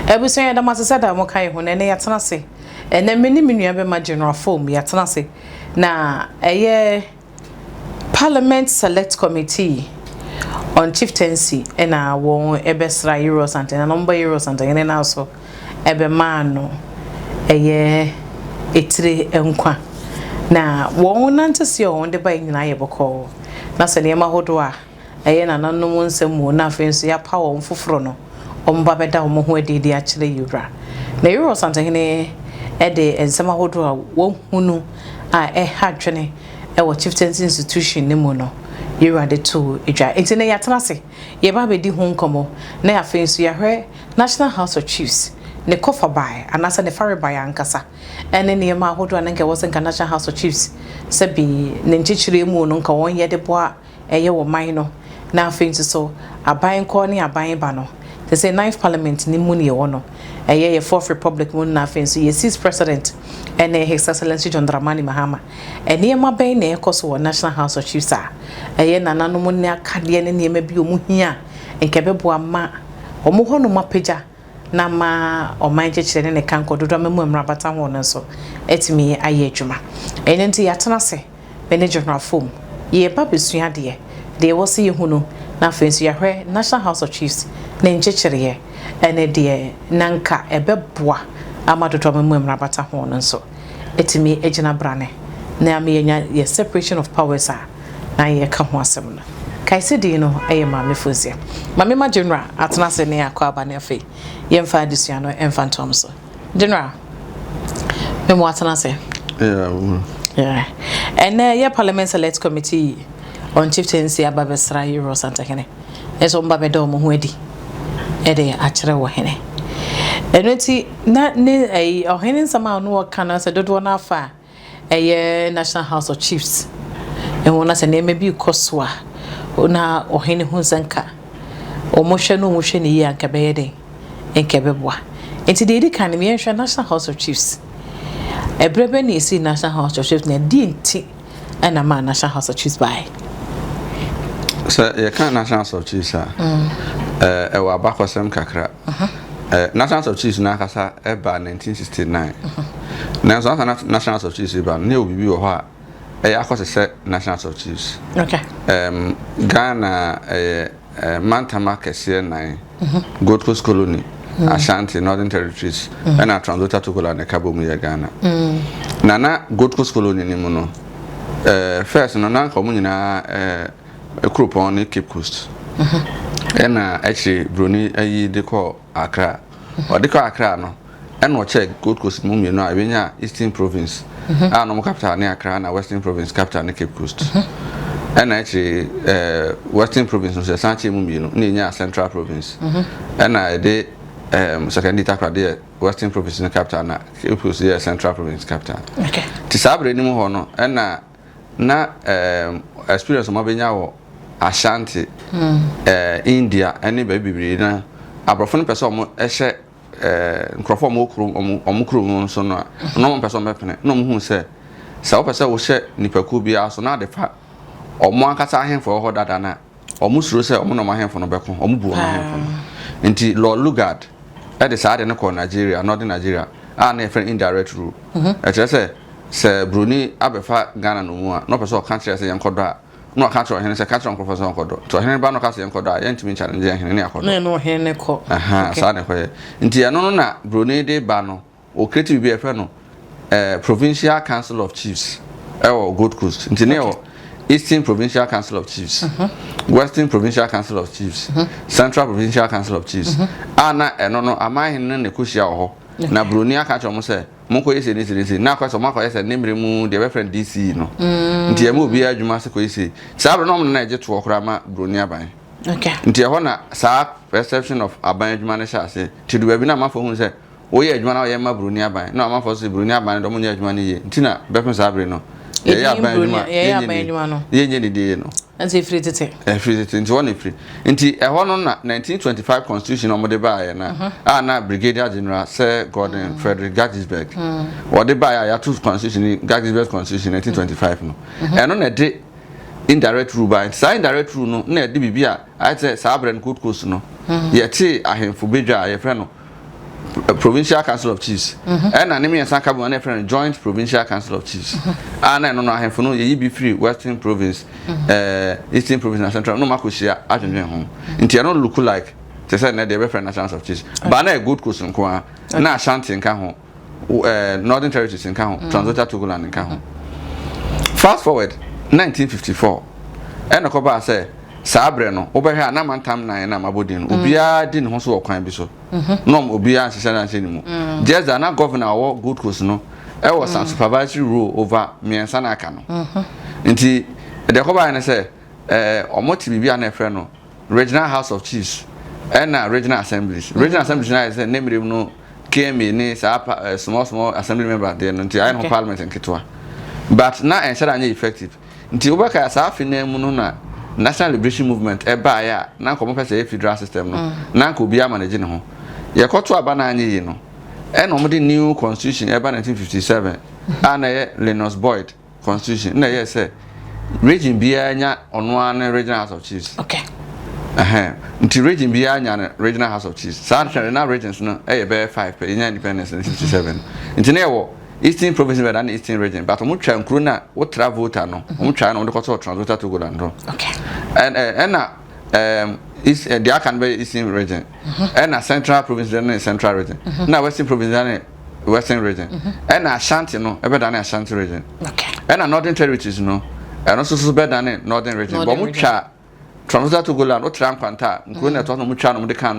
Abusua, yɛda mo ase sɛ da mo ka yɛ ho na ɛnɛ yɛatena ase. Ɛnɛ me ne me nua bɛma General Fom yɛatena ase na ɛyɛ Parliament Select Committee on Chieftaincy ɛna wɔn ɛbɛsra Yero Asantehene na wɔn ba Yero Asantehene na so ɛbɛmaa no ɛyɛ etire nkwa na wɔn nante se a wɔn de ba nyinaa yɛ bɔkɔɔ na sɛ nneɛma ahodoɔ a ɛyɛ nananom nsɛm mu na afei nso yɛapa wɔn foforɔ no, wɔn ba bɛda wɔn ho adi de akyerɛ yɛwura. Na Yero Asantehene ɛde nsɛm ahodoɔ a wɔhunu a ɛha dwene ɛwɔ chieftaincy institution ne mu no, yɛwura de to dwa. Nti na yɛatena ase, yɛba abɛdi ho nkɔmmɔ na afei nso yɛahwɛ National House of Chiefs ne kɔfa bae anaasɛ ne fare bae ankasa, ɛne nneɛma ahodoɔ a ne nka ɛwɔ sɛ nka National House of Chiefs sɛbi ne nkyekyere mu no nka wɔn yɛ de boa ɛyɛ wɔ man no. Na afei nso so aban kɔ ne aban ba no te sɛ ninth Parliament ne mu ne yɛwɔ no, ɛyɛ yɛ Fourth Republic mu no. Na afei nso yɛ sixth president ɛne His Excellency John Dramani Mahama, nneɛma bɛn na ɛkɔ so wɔ National House of Chiefs a ɛyɛ nananom ne akadeɛ ne nneɛma bi wɔn hia nka ɛbɛboa ma wɔn hɔnom apagya na ma ɔman kyekyere ne ne kankɔ dodo ama mu mmara ho no nso atumi ayɛ adwuma? Ɛno nti yɛatena ase, me ne General Fom yɛba bɛsua adeɛ deɛ ɛwɔ sɛ yɛhu no. Na afei nso yɛahwɛ National House of Chiefs ne nkyekyereɛ ɛne deɛ na nka ɛbɛboa ama dodo ama mu mmara ho no nso ɛtumi agyina brane na ama yɛnya yɛ separation of powers a na yɛka ho asɛm no. Kae din no ɛyɛ Maame Fosia. Maame ma General atena ase ne akɔ aba ne afei yɛmfa adesua no ɛmfa ntoam so. General, memo atena ase. Yeah. Ɛnɛ yɛ Parliament Select Committee on Chieftaincy aba bɛsra Yero Asantehene, ɛsɛ ɔmo ba bɛda ɔmo ho adi ɛde akyerɛ wɔ hene. Ɛno nti na ne ɛyi ɔhene nsɛm a ɔno ɔka no sɛ dodoɔ no afa a ɛyɛ National House of Chiefs ɛho na sɛ nneɛma bi kɔ so a na ɔhene ho nsɛ nka ɔmo hwɛ no, ɔmo hwɛ ne yie a nka bɛyɛ den, nka ɛbɛboa. Nti deɛ edi kan no, yɛnhwɛ National House of Chiefs. Ɛberɛ bɛ na esi National House of Chiefs na ɛdi nti ɛna maa National House of Chiefs baeɛ? Sɛ yɛka National House of Chiefs a, ɛwɔ abakɔsɛm kakra. National House of Chiefs no ankasa ɛba 1969, nanso ansa na National House of Chiefs ba no, ne yɛwɔ biribi wɔ hɔ a ɛyɛ akɔsɛ sɛ National House of Chiefs. Ghana ɛyɛ mantam akɛseɛ nan: Gold Coast Colony, Ashanti, Northern Territories ɛna Trans-Volta Togoland na ɛka bɔ mu yɛ Ghana. Na Gold Coast Colony ni mu no, first no na nka ɔmo nyinaa kuropɔn ne Cape Coast, ɛna akyire Broni ayi de kɔ Accra. Ɔde kɔ Accra no, ɛna ɔkyɛ Gold Coast mu mmienu a ebenya Eastern Province a na ɔmo capital ne Accra, na Western Province capital ne Cape Coast. Ɛna akyire Western Province nso yɛsan kyɛ mu mmienu na enya Central Province, ɛna yɛde Sekondi Takoradi yɛ Western Province no capital na Cape Coast yɛ Central Province capital. Ti saa abere no mu hɔ no, ɛna na experience ɔmo abɛnya wɔ Ashanti, India ɛne baabi bebree na aborɔfo no pɛ sɛ ɔmo ɛhyɛ nkurɔfoɔ a ɔmo kurom, ɔmo kurom nso no a na ɔmo pɛ sɛ ɔmo bɛpene, na ɔmo hu sɛ wopɛ sɛ wohyɛ nipakuo biara so na ade fa ɔmo ankasa ahemfo ɛwɔ hɔ dada na ɔmo suro sɛ ɔmo na ɔmo ahemfo no bɛko, ɔmo bu ɔmo ahemfo no. Nti Lord Lugard ɛde saa ade no kɔ Nigeria, Northern Nigeria, a na yɛfrɛ no indirect rule. Ɛkyerɛ sɛ broni abɛfa Ghana no mu a, na ɔpɛ sɛ ɔka kyerɛ sɛ yɛnkɔdɔ a, na ɔka kyerɛ ɔhene sɛ ka kyerɛ nkurɔfoɔ sɛ ɔnkɔdɔ. Nti ɔhene ba na ɔka sɛ yɛnkɔdɔ a, yɛntumi nkyalenge ɛhene ne akɔdɔ. Na ɛno ɔhene ne kɔ. Aha, saa na ɛkɔyɛ. Nti ɛno no na broni de ba no, ɔcreate biribi a yɛfrɛ no Provincial Council of Chiefs ɛwɔ Gold Coast. Nti ne ɛwɔ Eastern Provincial Council of Chiefs, Western Provincial Council of Chiefs, Central Provincial Council of Chiefs, a na ɛno no amanhene no na ɛkɔhyia wɔ hɔ na broni aka kyerɛ ɔmo sɛ monkɔyɛ sei ne sei ne sei, na akɔyɛ sɛ ɔmo akɔyɛ sɛ ne mmerɛ mu deɛ ɛbɛfrɛ no DCE no. Nti ɛma obiara adwuma sɛ kɔyɛ sei. Saa berɛ no ɔmo na ɛgye toɔ koraa ma broni aban. Nti ɛhɔ na saa perception of aban adwuma no hyɛ ase. Nti du baabi na amanfoɔ hu sɛ woyɛ adwuma na woyɛ ma broni aban, na amanfoɔ sɛ broni aban no dɛ ɔmo nyɛ adwuma no yie. Nti na bɛpem saa bere no yɛyɛ aban adwuma yɛyɛ aban adwuma no. Yɛnyɛ ne die no. Nti efiri tete. Ɛfiri tete. Nti hɔ na ɛfiri. Nti ɛhɔ no na 1925 constitution a wɔde baeɛ na a na Brigadier General Sir Gordon Frederick Guggisberg wɔde baeɛ a yɛato constitution ni Guggisberg Constitution 1925 no, ɛno na ɛde indirect rule baeɛ. Nti saa indirect rule no na ɛde biribi a ayɛ sɛ saa berɛ no Gold Coast no yɛte ahemfo badwa a yɛfrɛ no Provincial Council of Chiefs. Ɛna ne mmiɛnsa ka bom na yɛfrɛ no Joint Provincial Council of Chiefs. A na ɛno no ahemfo no yɛyi bi firi Western Province, Eastern Province na Central na ɔmo akɔhyia adwendwen ho. Nti ɛno look like te sɛ nnɛ deɛ yɛbɛfrɛ National House of Chiefs. Ba na ɛyɛ Gold Coast nko ara, na Ashanti nka ho, Northern Territories nka ho, Trans-Volta Togoland nka ho. Fast forward 1954, ɛna kɔbaa sɛ saa berɛ no wobɛhwɛ a na mantam nan na mabɔ din no, obiara di ne ho so wɔ kwan bi so. Na obiara nhyehyɛ no anhyɛ ne mu. Just that na governor a ɔwɔ Gold Coast no ɛwɔ some supervisory role over mmiɛnsa na aka no. Nti deɛ kɔbaeɛ ne sɛ ɔmo te biribi a na ɛfrɛ no Regional House of Chiefs ɛna regional assemblies. Regional assemblies na ayɛ sɛ ne mmerɛ mu no KMA ne saa small small assembly member deɛ no, nti ayɛ no ho parliament nketewa, but na ɛnhyɛ da nyɛ effective. Nti wobɛka saa afe nan mu no na National Liberation Movement ɛbaeɛ a na nka ɔmo pɛ sɛ ɛyɛ federal system no, na nka obiara manage ne ho. Yɛkɔto aba na anyɛ yie no, ɛna ɔmo de new constitution ɛba 1957 a na ɛyɛ Lennox Boyd constitution, na ɛyɛ sɛ region biara nya ɔno ara ne Regional House of Chiefs. Ɛhɛn, nti region biara nya ne Regional House of Chiefs. Saa twɛn na regions no ɛyɛ bɛyɛ five pɛ. Yɛnya independence in 67, nti na yɛwɔ Eastern Province bɛda ne Eastern Region, but ɔmo twa nkuro na wotra Volta no, ɔmo twa na ɔmo de kɔtɔ Trans-Volta Togoland no. Ɛna east deɛ aka no bɛyɛ Eastern Region, ɛna Central Province ne Central Region, na Western Province ne Western Region, ɛna Ashanti no ɛbɛda ne Ashanti Region, ɛna Northern Territories no, ɛno nso so bɛda ne Northern Region. But ɔmo twa Trans-Volta Togoland, wotra Nkwanta a nkuro na ɛtɔ so, ɔmo twa na ɔmo de ka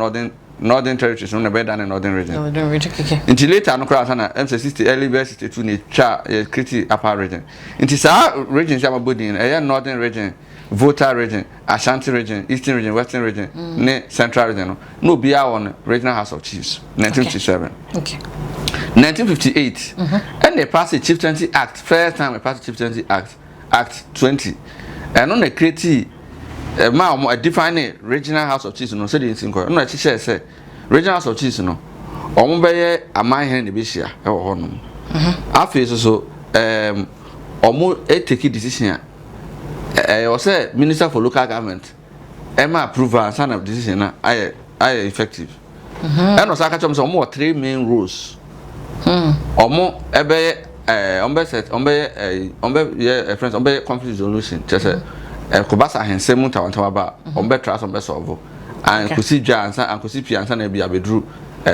Northern Territories no na ɛbɛda ne Northern Region. Northern Region keke. Nti later no koraa sana ɛm sɛ 60, early bɛyɛ 62 na etwa yɛ create Upper Region. Nti saa regions a mabɔ din no, ɛyɛ Northern Region, Volta Region, Ashanti Region, Eastern Region, Western Region ne Central Region no, na obiara wɔ no Regional House of Chiefs 1957. 1958 ɛna ɛpass Chieftaincy Act. First time ɛpass Chieftaincy Act, Act 20, ɛno na create ɛma wɔn ɛdefine Regional House of Chiefs no sɛdeɛ nsi nkɔ. Ɛno na ɛhyehyɛ sɛ Regional House of Chiefs no, wɔn bɛyɛ amanhene na ebɛhyia ɛwɔ hɔnom. Afei nso so wɔn etake decision a ɛyɛ ɔsɛ Minister for Local Government ɛma approval ansa na decision na ayɛ effective. Ɛna ɔsan aka kyerɛ wɔn sɛ wɔn wɔ three main roles. Wɔn ɛbɛyɛ wɔn bɛ sɛ wɔn bɛyɛ wɔn bɛ yɛ ɛfrɛ sɛ wɔn bɛyɛ conflict resolution, kyerɛ sɛ ɛkɔba sa ahensɛm mu ntawantawa ba a, wɔn bɛ tra so, wɔn bɛ solve ankosi dwa ansa, ankosi pii ansa na ebi abɛduru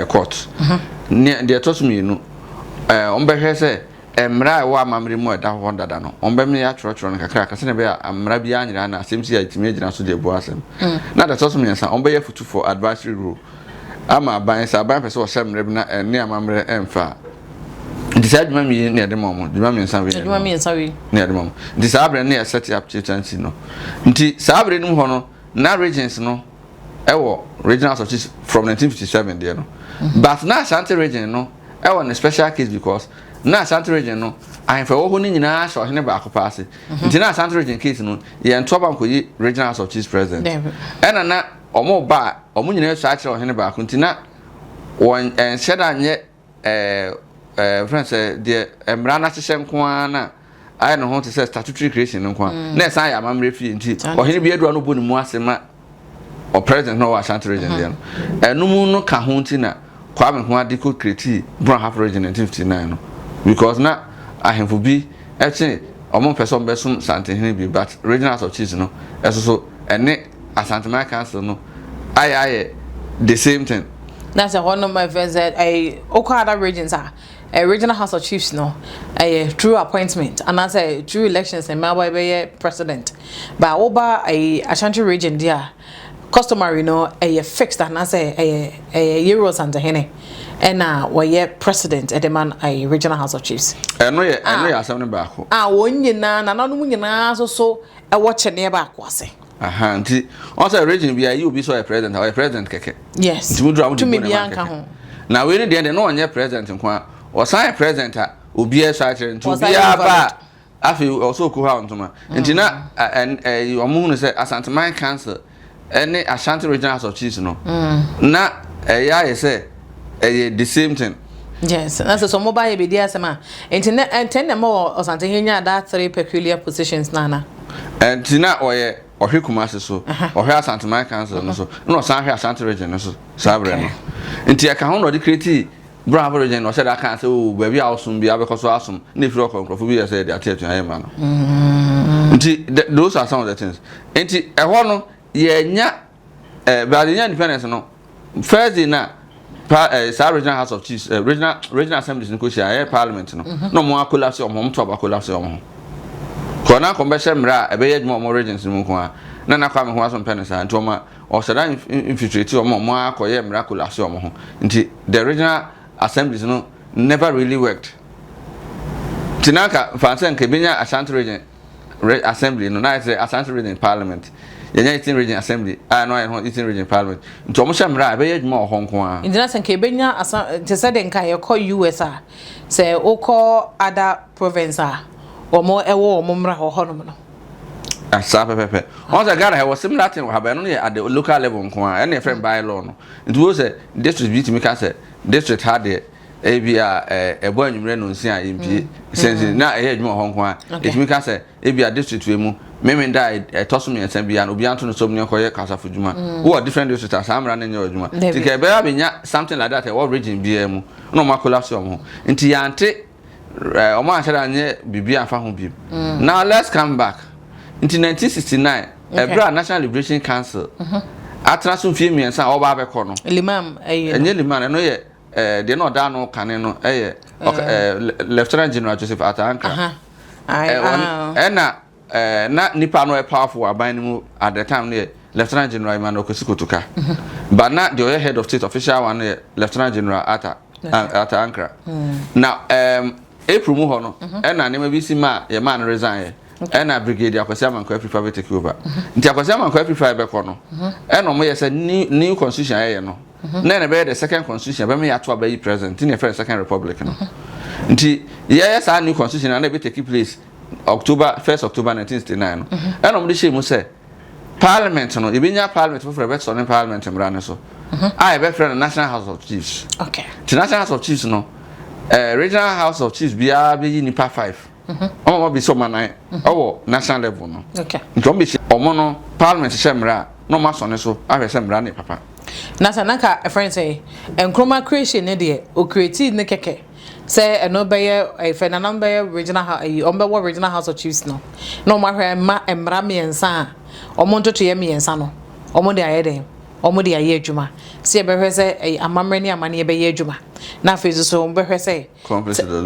court. Ne deɛ ɛtɔ so mmienu, wɔn bɛhwɛ sɛ mmara a ɛwɔ amammerɛ mu a ɛda hɔ dada no, wɔn bɛmɛ yɛ atwerɛtwerɛ no kakra sɛnea ɛbɛyɛ a mmara bi anyera na asɛm si a yɛtumi agyina so de abu asɛm. Na deɛ ɛtɔ so mmiɛnsa, wɔn bɛyɛ futu advisory role ama aban, sɛ aban pɛ sɛ ɔhyɛ mmerɛ bi na ɛne amammerɛ ɛmfa a. Nti saa adwuma mmienu na yɛde ma wɔn, adwuma mmiɛnsa wei na yɛde adwuma ma wɔn. Mmiɛnsa wei. Na yɛde ma wɔn. Nti saa abirɛ no yɛ set up chieftaincy no. Nti saa abirɛ no mu hɔ no, na regions no ɛwɔ Regional House of Chiefs from 1957 deɛ no, but na Ashanti Region no ɛwɔ ne special case, because na Ashanti Region no, ahemfo ɛwɔ hɔ no nyinaa hyɛ ɔhene baako pa ase. Nti na Ashanti Region case no, yɛn to aba nkɔyi Regional House of Chiefs president. Dabi. Ɛna na ɔmo ba a, ɔmo nyinaa sua akyerɛ ɔhene baako, nti na wɔn ɛnhyɛ da nyɛ ɛɛ ɛɛ fɛn sɛ deɛ mmara n'ahyehyɛ nko ara na ayɛ ne ho te sɛ statutory creation no nko ara, na ɛsan yɛ amammerɛ fie. Nti ɔhene bi adura no bɔ ne mu ase ma ɔ president na ɔwɔ Ashanti Region deɛ no, ɛnum no ka ho. Nti na Kwame Nkrumah de kɔ create Brong Ahafo Region 1959 no, because na ahemfo bi ɛkye ɔmo mpɛ sɛ ɔmo bɛsom Santehene bi, but Regional House of Chiefs no ɛso so ɛne Asanteman Council no ayɛ the same thing. Na sɛ hɔnom ɛfɛ sɛ ɛyɛ okɔ other regions a, Regional House of Chiefs no ɛyɛ through appointment anaasɛ through elections na mmaa bɛyɛ president, but woba ɛyɛ Ashanti Region deɛ a, customary no ɛyɛ fixed anaasɛ ɛyɛ Yero Santehene ɛna wɔyɛ president ɛde ma ɛyɛ Regional House of Chiefs. Ɛno yɛ asɛm no baako. A wɔn nyinaa nananom nyinaa nso so ɛwɔ kyɛnɛ baako ase. Aha, nti wɔn sɛ region bi a yi obi sɛ ɔyɛ president a, ɔyɛ president kɛkɛ. Nti mo dura mo de tumi bu ne biara ma nka kɛkɛ ho. Na wei ne deɛ na ɔnyɛ president nko a, ɔsan yɛ president a obiara sɔ akyerɛ, nti Ɔsan yɛ obiara ba a, afei ɔsɔ oku ha ntoma. Nti na ɛ ɛ ɔmo hunu sɛ Asanteman Council ɛne Ashanti Regional House of Chiefs no na ɛyɛ ayɛ sɛ ɛyɛ the same thing. Yes, na sɛ ɔmo ba yɛ bedi asɛm a, nti na ɛntɛn na ɛma wɔ Ɔsantehene nya that three peculiar positions nana. Nti na ɔyɛ ɔhwɛ Kumasi so, ɔhwɛ Asanteman Council no so, na ɔsan hwɛ Ashanti Region no so saa berɛ no. Nti ɛka ho na ɔde create. Brong Ahafo region na ɔhyɛ da kaa sɛ oo baabi a ɔsom bi abɛkɔ so asom na efiri ɔkɔ nkurɔfo bi yɛ sɛ yɛde ate atua yɛ ma no. Nti those are some of the things. Nti ɛhɔ no yɛnya eh, but yɛnya independence no first day na pa eh, saa regional house of chiefs eh, regional assemblies no kɔhyia ɛyɛ parliament no na ɔmo akolapse ɔmo ɔmo to aba collapse ɔmo ho kɔ na kɔn bɛhyɛ mmerɛ a ɛbɛyɛ adwuma ɔmo regions no mu nko a na na Kwame Nkrumah so mpɛ no saa nti ɔmo ɔhyɛ da infiltrate ɔmo ɔmo akɔyɛ mmerɛ collapse ɔmo ho. Nti the regional assemblies no never really worked. Nti na nka fansɛ nka ebenya Ashanti region assembly no na ayɛ sɛ Ashanti region parliament, yɛnya Eastern region assembly a na ayɛ ho Eastern region parliament. Nti ɔmo hyɛ mmerɛ a ɛbɛyɛ adwuma wɔ hɔ nko ara. Nti na sɛ nka ebenya asa te sɛ de nka yɛkɔ US a, sɛ wokɔ other province a, wɔn ɛwɔ wɔn mmara wɔ hɔnom no. Saa pɛpɛpɛ. Wɔn sɛ Ghana ɛwɔ similar thing wɔ ha, bɛn no yɛ at the local level nko ara, ɛna yɛfrɛ by law no. Nti wo sɛ district bi tumi ka sɛ district ha deɛ ebi a ɛbɔ anwummerɛ no nsia a yɛmpie sɛnsi na ɛyɛ adwuma wɔ hɔ nko ara. Ɛtumi ka sɛ ebi a district wei mu mímí da ɛtɔ so 3 bi a obi anto no som ne kɔyɛ kasafo dwuma. Wowɔ different district a saa mmara no nyɛ adwuma. Nti kɛ ɛbɛyɛ abɛnya something like that ɛwɔ region biara mu na ɔmo akolapse ɔmo ho. Nti yɛante ɔmo anhyɛ da nyɛ biribi amfa ho bi. Now let's come back. Nti 1969 ɛberɛ a National Liberation Council atena so mfie 3 a ɔba abɛkɔ no. Limam ɛyɛ no. Ɛnyɛ Limam, ɛno yɛ deɛ na ɔda ano kane no ɛyɛ Lieutenant General Joseph Arthur Ankrah. Ɛna na nipa no yɛ powerful wɔ aban no mu at the time no yɛ Lieutenant General Emmanuel Kwesi Kotoka. But na deɛ ɔyɛ head of state official one no yɛ Lieutenant General Arthur Ankrah. Na April mu hɔ no ɛna nneɛma bi si ma yɛ maa no resign yɛ. Ɛna Brigadier Akwasi Amankwa Afrifa bɛ take over. Nti Akwasi Amankwa Afrifa bɛkɔ no ɛna ɔmo yɛ sɛ new constitution ayɛyɛ no na ɛna ɛbɛyɛ the second constitution bɛma yɛato aba yi president, nti na yɛfrɛ no second republic no. Nti yɛyɛ saa new constitution na ɛbɛ take place October 1st October 1969 no, ɛna ɔmo de hyɛ mu sɛ parliament no yɛbɛnya parliament foforɔ ɛbɛsɔ ne parliament mmara no so a yɛbɛfrɛ no National House of Chiefs. Nti National House of Chiefs no, regional House of Chiefs biara bɛyi nipa 5 ɔmo bi sɛ ɔmo anan ɛwɔ national level no. Nti ɔmo bɛhyɛ ɔmo no parliament hyɛ mmara a na ɔmo asɔ ne so ahwɛ sɛ mmara ne papa. Na sɛ nanka ɛfrɛ sɛ Nkrumah creation ne deɛ ocreate ne kɛkɛ sɛ ɛno bɛyɛ ɛfɛ nanam bɛyɛ regional house ɛyi ɔmo bɛwɔ regional house of chiefs no na ɔmo ahwɛ mma mmara 3 a ɔmo ntotoyɛ 3 no ɔmo de ayɛ dɛn ɔmo de ayɛ adwuma sɛ yɛbɛhwɛ sɛ ɛyɛ amammerɛ ne amanneɛ bɛyɛ adwuma, na afei nso so ɔmo bɛhwɛ sɛ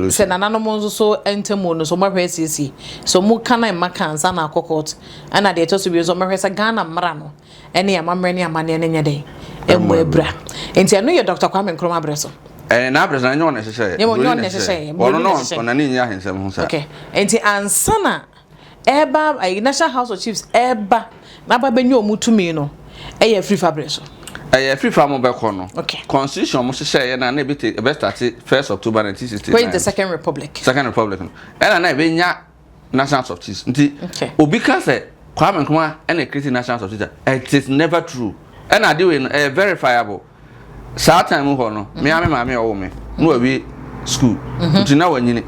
sɛ nananom nso so ntamu no so ɔmo ahwɛ asiesie so ɔmo ka na mma ka nsa na akɔ court. Ɛna deɛ ɛtɔ so bi nso ɔmo hwɛ sɛ Ghana mmara no ɛne amammerɛ ne amanneɛ no nyɛ dɛn ɛmu abura. Nti ɛno yɛ Dr. Kwame Nkrumah abrɛ so. Ɛɛ, n'abrɛ so na ɛnyɛ ɔna ɛhyehyɛ. Nyɛ ɔna ɛhyehyɛ. Ɔno no ɔnani nyɛ ahensɛm ho sa. Okay, nti ansa na ɛba ɛyi National House of Chiefs ɛba n'aba bɛnya ɔmo tumi no, ɛyɛ Afrifa abrɛ so. Ɛyɛ Afrifa mo bɛkɔ no. Constitution mo hyehyɛ yɛ na na ebi te ɛbɛ start 1st October 1969. Wait, the second republic. Second republic no ɛna na ɛbɛnya National House of Chiefs. Nti obi ka sɛ Kwame Nkrumah ɛna create National House of Chiefs, it is never true. Ɛna ade wei no ɛyɛ verifiable. Saa time mu hɔ no, me ame maame a ɔwɔ me na wawie school, nti na wanyini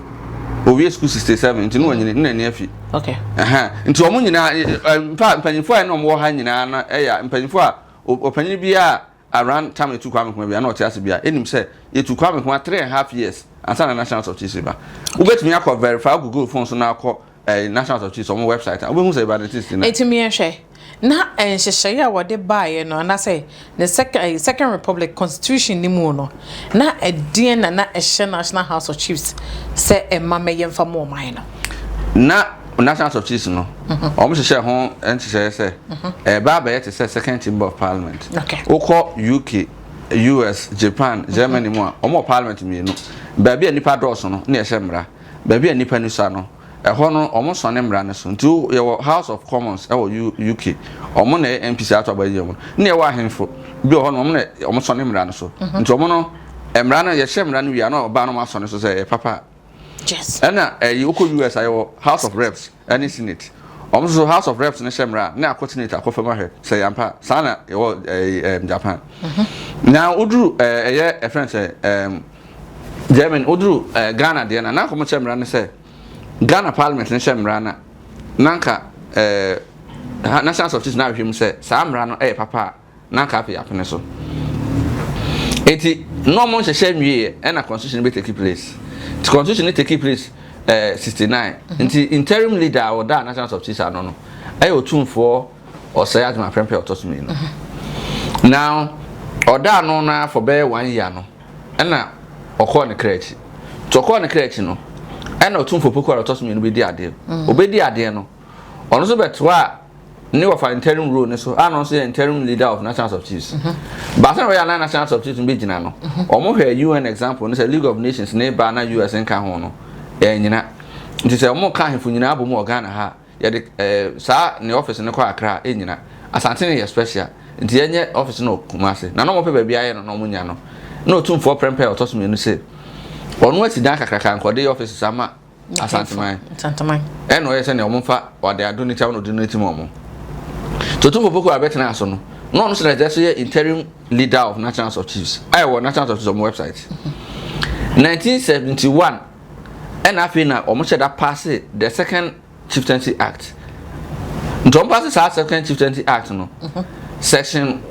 owie school 67, nti na wanyini na n'ani afi. Nti wɔn nyinaa mpa mpanyinfoɔ a ɛna wɔn wɔ ha nyinaa no ɛyɛ mpanyinfoɔ a ɔpanyin bi a around time etu Kwame Nkrumah bi a na ɔte ase bi a enim sɛ yɛtu Kwame Nkrumah 3.5 years ansa na National House of Chiefs ba. Wobɛtumi akɔ verify Google phone so na akɔ National House of Chiefs ɔmo website a wobɛhu sɛ ɛba 1969. Eti miɛhwɛ na nhyehyɛeɛ a wɔde baeɛ no anaasɛ the second republic constitution ne mu no, na ɛdeɛn na na ɛhyɛ National House of Chiefs sɛ ɛma mɛyɛ mfa mu ɔman no? Na National House of Chiefs no, wɔn hyehyɛ ho nhyehyɛeɛ sɛ ɛba abɛyɛ te sɛ second chamber of parliament. Wokɔ UK, US, Japan, Germany mu a, wɔn wɔ parliament 2. Baabi a nipa dɔɔso no na yɛhyɛ mmara, baabi a nipa nisa no ɛhɔ no wɔn sɔne mmara no so. Nti yɛwɔ House of Commons ɛwɔ UK, wɔn na ɛyɛ MPs ato aba yi wɔn, ne yɛwɔ ahemfo bi wɔ hɔ no, wɔn na wɔn sɔne mmara no so. Nti wɔn no mmara no yɛhyɛ mmara no wie a na ɔbaa no wɔn asɔne so sɛ ɛyɛ papa. Ɛna ɛyi wokɔ US a, yɛwɔ House of Reps ɛne Senate. Wɔn nso House of Reps no hyɛ mmara ne akɔ Senate akɔ fam ahwɛ sɛ yampa. Saa na yɛwɔ ɛyi Japan. Na woduru ɛyɛ ɛfɛn sɛ Germany, woduru Ghana deɛ na nkɔmɔ hyɛ mmara no sɛ Ghana parliament no hyɛ mmara na nanka National House of Chiefs na ahwɛ mu sɛ saa mmara no ɛyɛ papa a, nanka afei apene so. Nti na ɔmo nhyehyɛ nwieɛ ɛna constitution bɛ take place. Nti constitution no take place 69. Nti interim leader a ɔda National House of Chiefs ano no ɛyɛ Otumfoɔ Ɔsɛe Agyeman Prempeh a ɔtɔ so mmienu. Now ɔda ano na for bɛyɛ one year no ɛna ɔkɔɔ ne kra akyi. Nti ɔkɔɔ ne kra akyi no ɛna Otumfoɔ Poku a ɔtɔ so mmienu bɛdi adeɛ. Ɔbɛdi adeɛ no, ɔno nso bɛtoa ne wɔfa interim role ne so a, no nso yɛ interim leader of National House of Chiefs. Baasa na wɔyɛ anan National House of Chiefs no bɛgyina no, ɔmo hwɛ UN example no sɛ League of Nations ne ba na US nka ho no ɛnyina. Nti sɛ ɔmo ka ahemfo nyinaa bɔ mu wɔ Ghana ha, yɛde saa ne office no kɔ Accra, ɛnyina. Asante no yɛ special, nti yɛnyɛ office no Kumase na ɔmo pɛ baabi ayɛ no na ɔmo nya no na Otumfoɔ Prempeh a ɔtɔ so mmienu sɛ ɔno asi dan kakraka nkɔde office ama Asanteman. Asanteman. Ɛna ɔyɛ sɛ nea ɔmo fa ɔde ado ne kyɛw na ɔde no ti mu ɔmo Otumfoɔ Poku a bɛtena so no na ɔno nso na ɛsɛ so yɛ interim leader of National House of Chiefs a ɛwɔ National House of Chiefs ɔmo website. 1971 ɛna afei na ɔmo hyɛ da pass the Second Chieftaincy Act. Nti ɔmo pass saa Second Chieftaincy Act no, section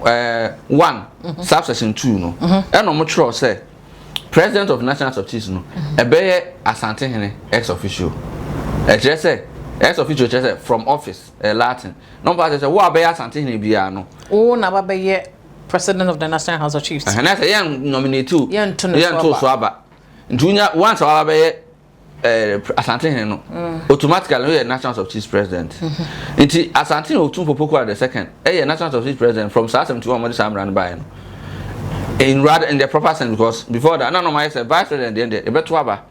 1 subsection 2 no, ɛna ɔmo twerɛ sɛ president of National House of Chiefs no ɛbɛyɛ Asantehene ex officio. Ɛkyerɛ sɛ ex officio kyerɛ sɛ from office, Latin na ɔmo pass sɛ wo a bɛyɛ Asantehene biara no, wo na ba bɛyɛ president of the National House of Chiefs. Ɛhɛn sɛ yɛn nominate o. Yɛnto ne so. Yɛnto aba. So aba. Nti wonya once a waba bɛyɛ Asantehene no, automatically woyɛ National House of Chiefs president. Nti Asantehene Otumfo Poku the Second ɛyɛ National House of Chiefs president from saa 71 wɔde saa mmara no baeɛ no, in rather in the proper sense, because before that na normal yɛ sɛ vice president deɛ yɛbɛto aba,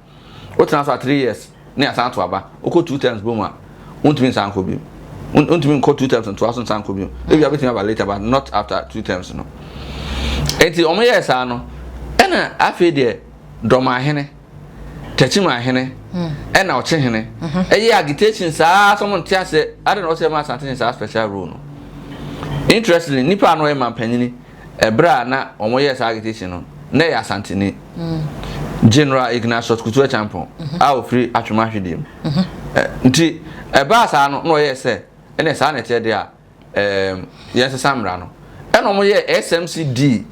wotena so a 3 years ne asan to aba. Wokɔ two terms bom a, wontumi nsan kɔ bio. Wontumi nkɔ two terms ntoa so nsan kɔ bio. Ebi abɛtumi aba later, but not after two terms no. Nti wɔn yɛɛ saa no, ɛna afei deɛ Dɔmahene, Tɛkyimahene ɛna Ɔkyehene ɛyɛ agitation saa sɛ ɔmo nte ase ade na ɔsɛ ɛma Asantehene saa special role no. Interestingly, nipa a na ɔyɛ mampanyini ɛberɛ a na wɔn yɛ saa agitation no na ɛyɛ Asanteni, General Ignatius Kutu Acheampong a ofiri Atwoma Ahwedeɛ mu. Nti ɛbaa saa no na ɔyɛ sɛ ɛna saa na ɛteɛ deɛ a yɛn sesa mmara no, ɛna wɔn yɛ SMC D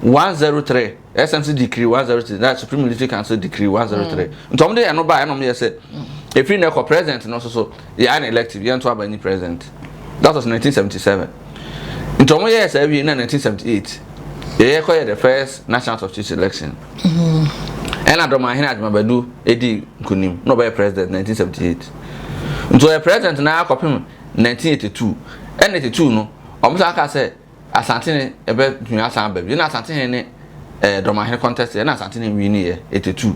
103, SMC Decree 103, that Supreme Military Council Decree 103. Nti wɔn de ɛno baa, ɛna wɔn yɛ sɛ efiri na ɛkɔ president no nso so yɛ ayɛ no elective, yɛn to aba ni president. That was 1977. Nti wɔn yɛ saa wie na 1978 yɛyɛ kɔ yɛ the first National House of Chiefs election, ɛna Dɔmahene Agyeman Badu edi nkunim na ɔbɛyɛ president 1978. Nti ɔyɛ president na akɔpem 1982. Ɛna 82 no wɔn san aka sɛ Asantehene ɛbɛ asan aba bi na Asantehene ne Dɔmahene contest, ɛna Asantehene win yɛ 82,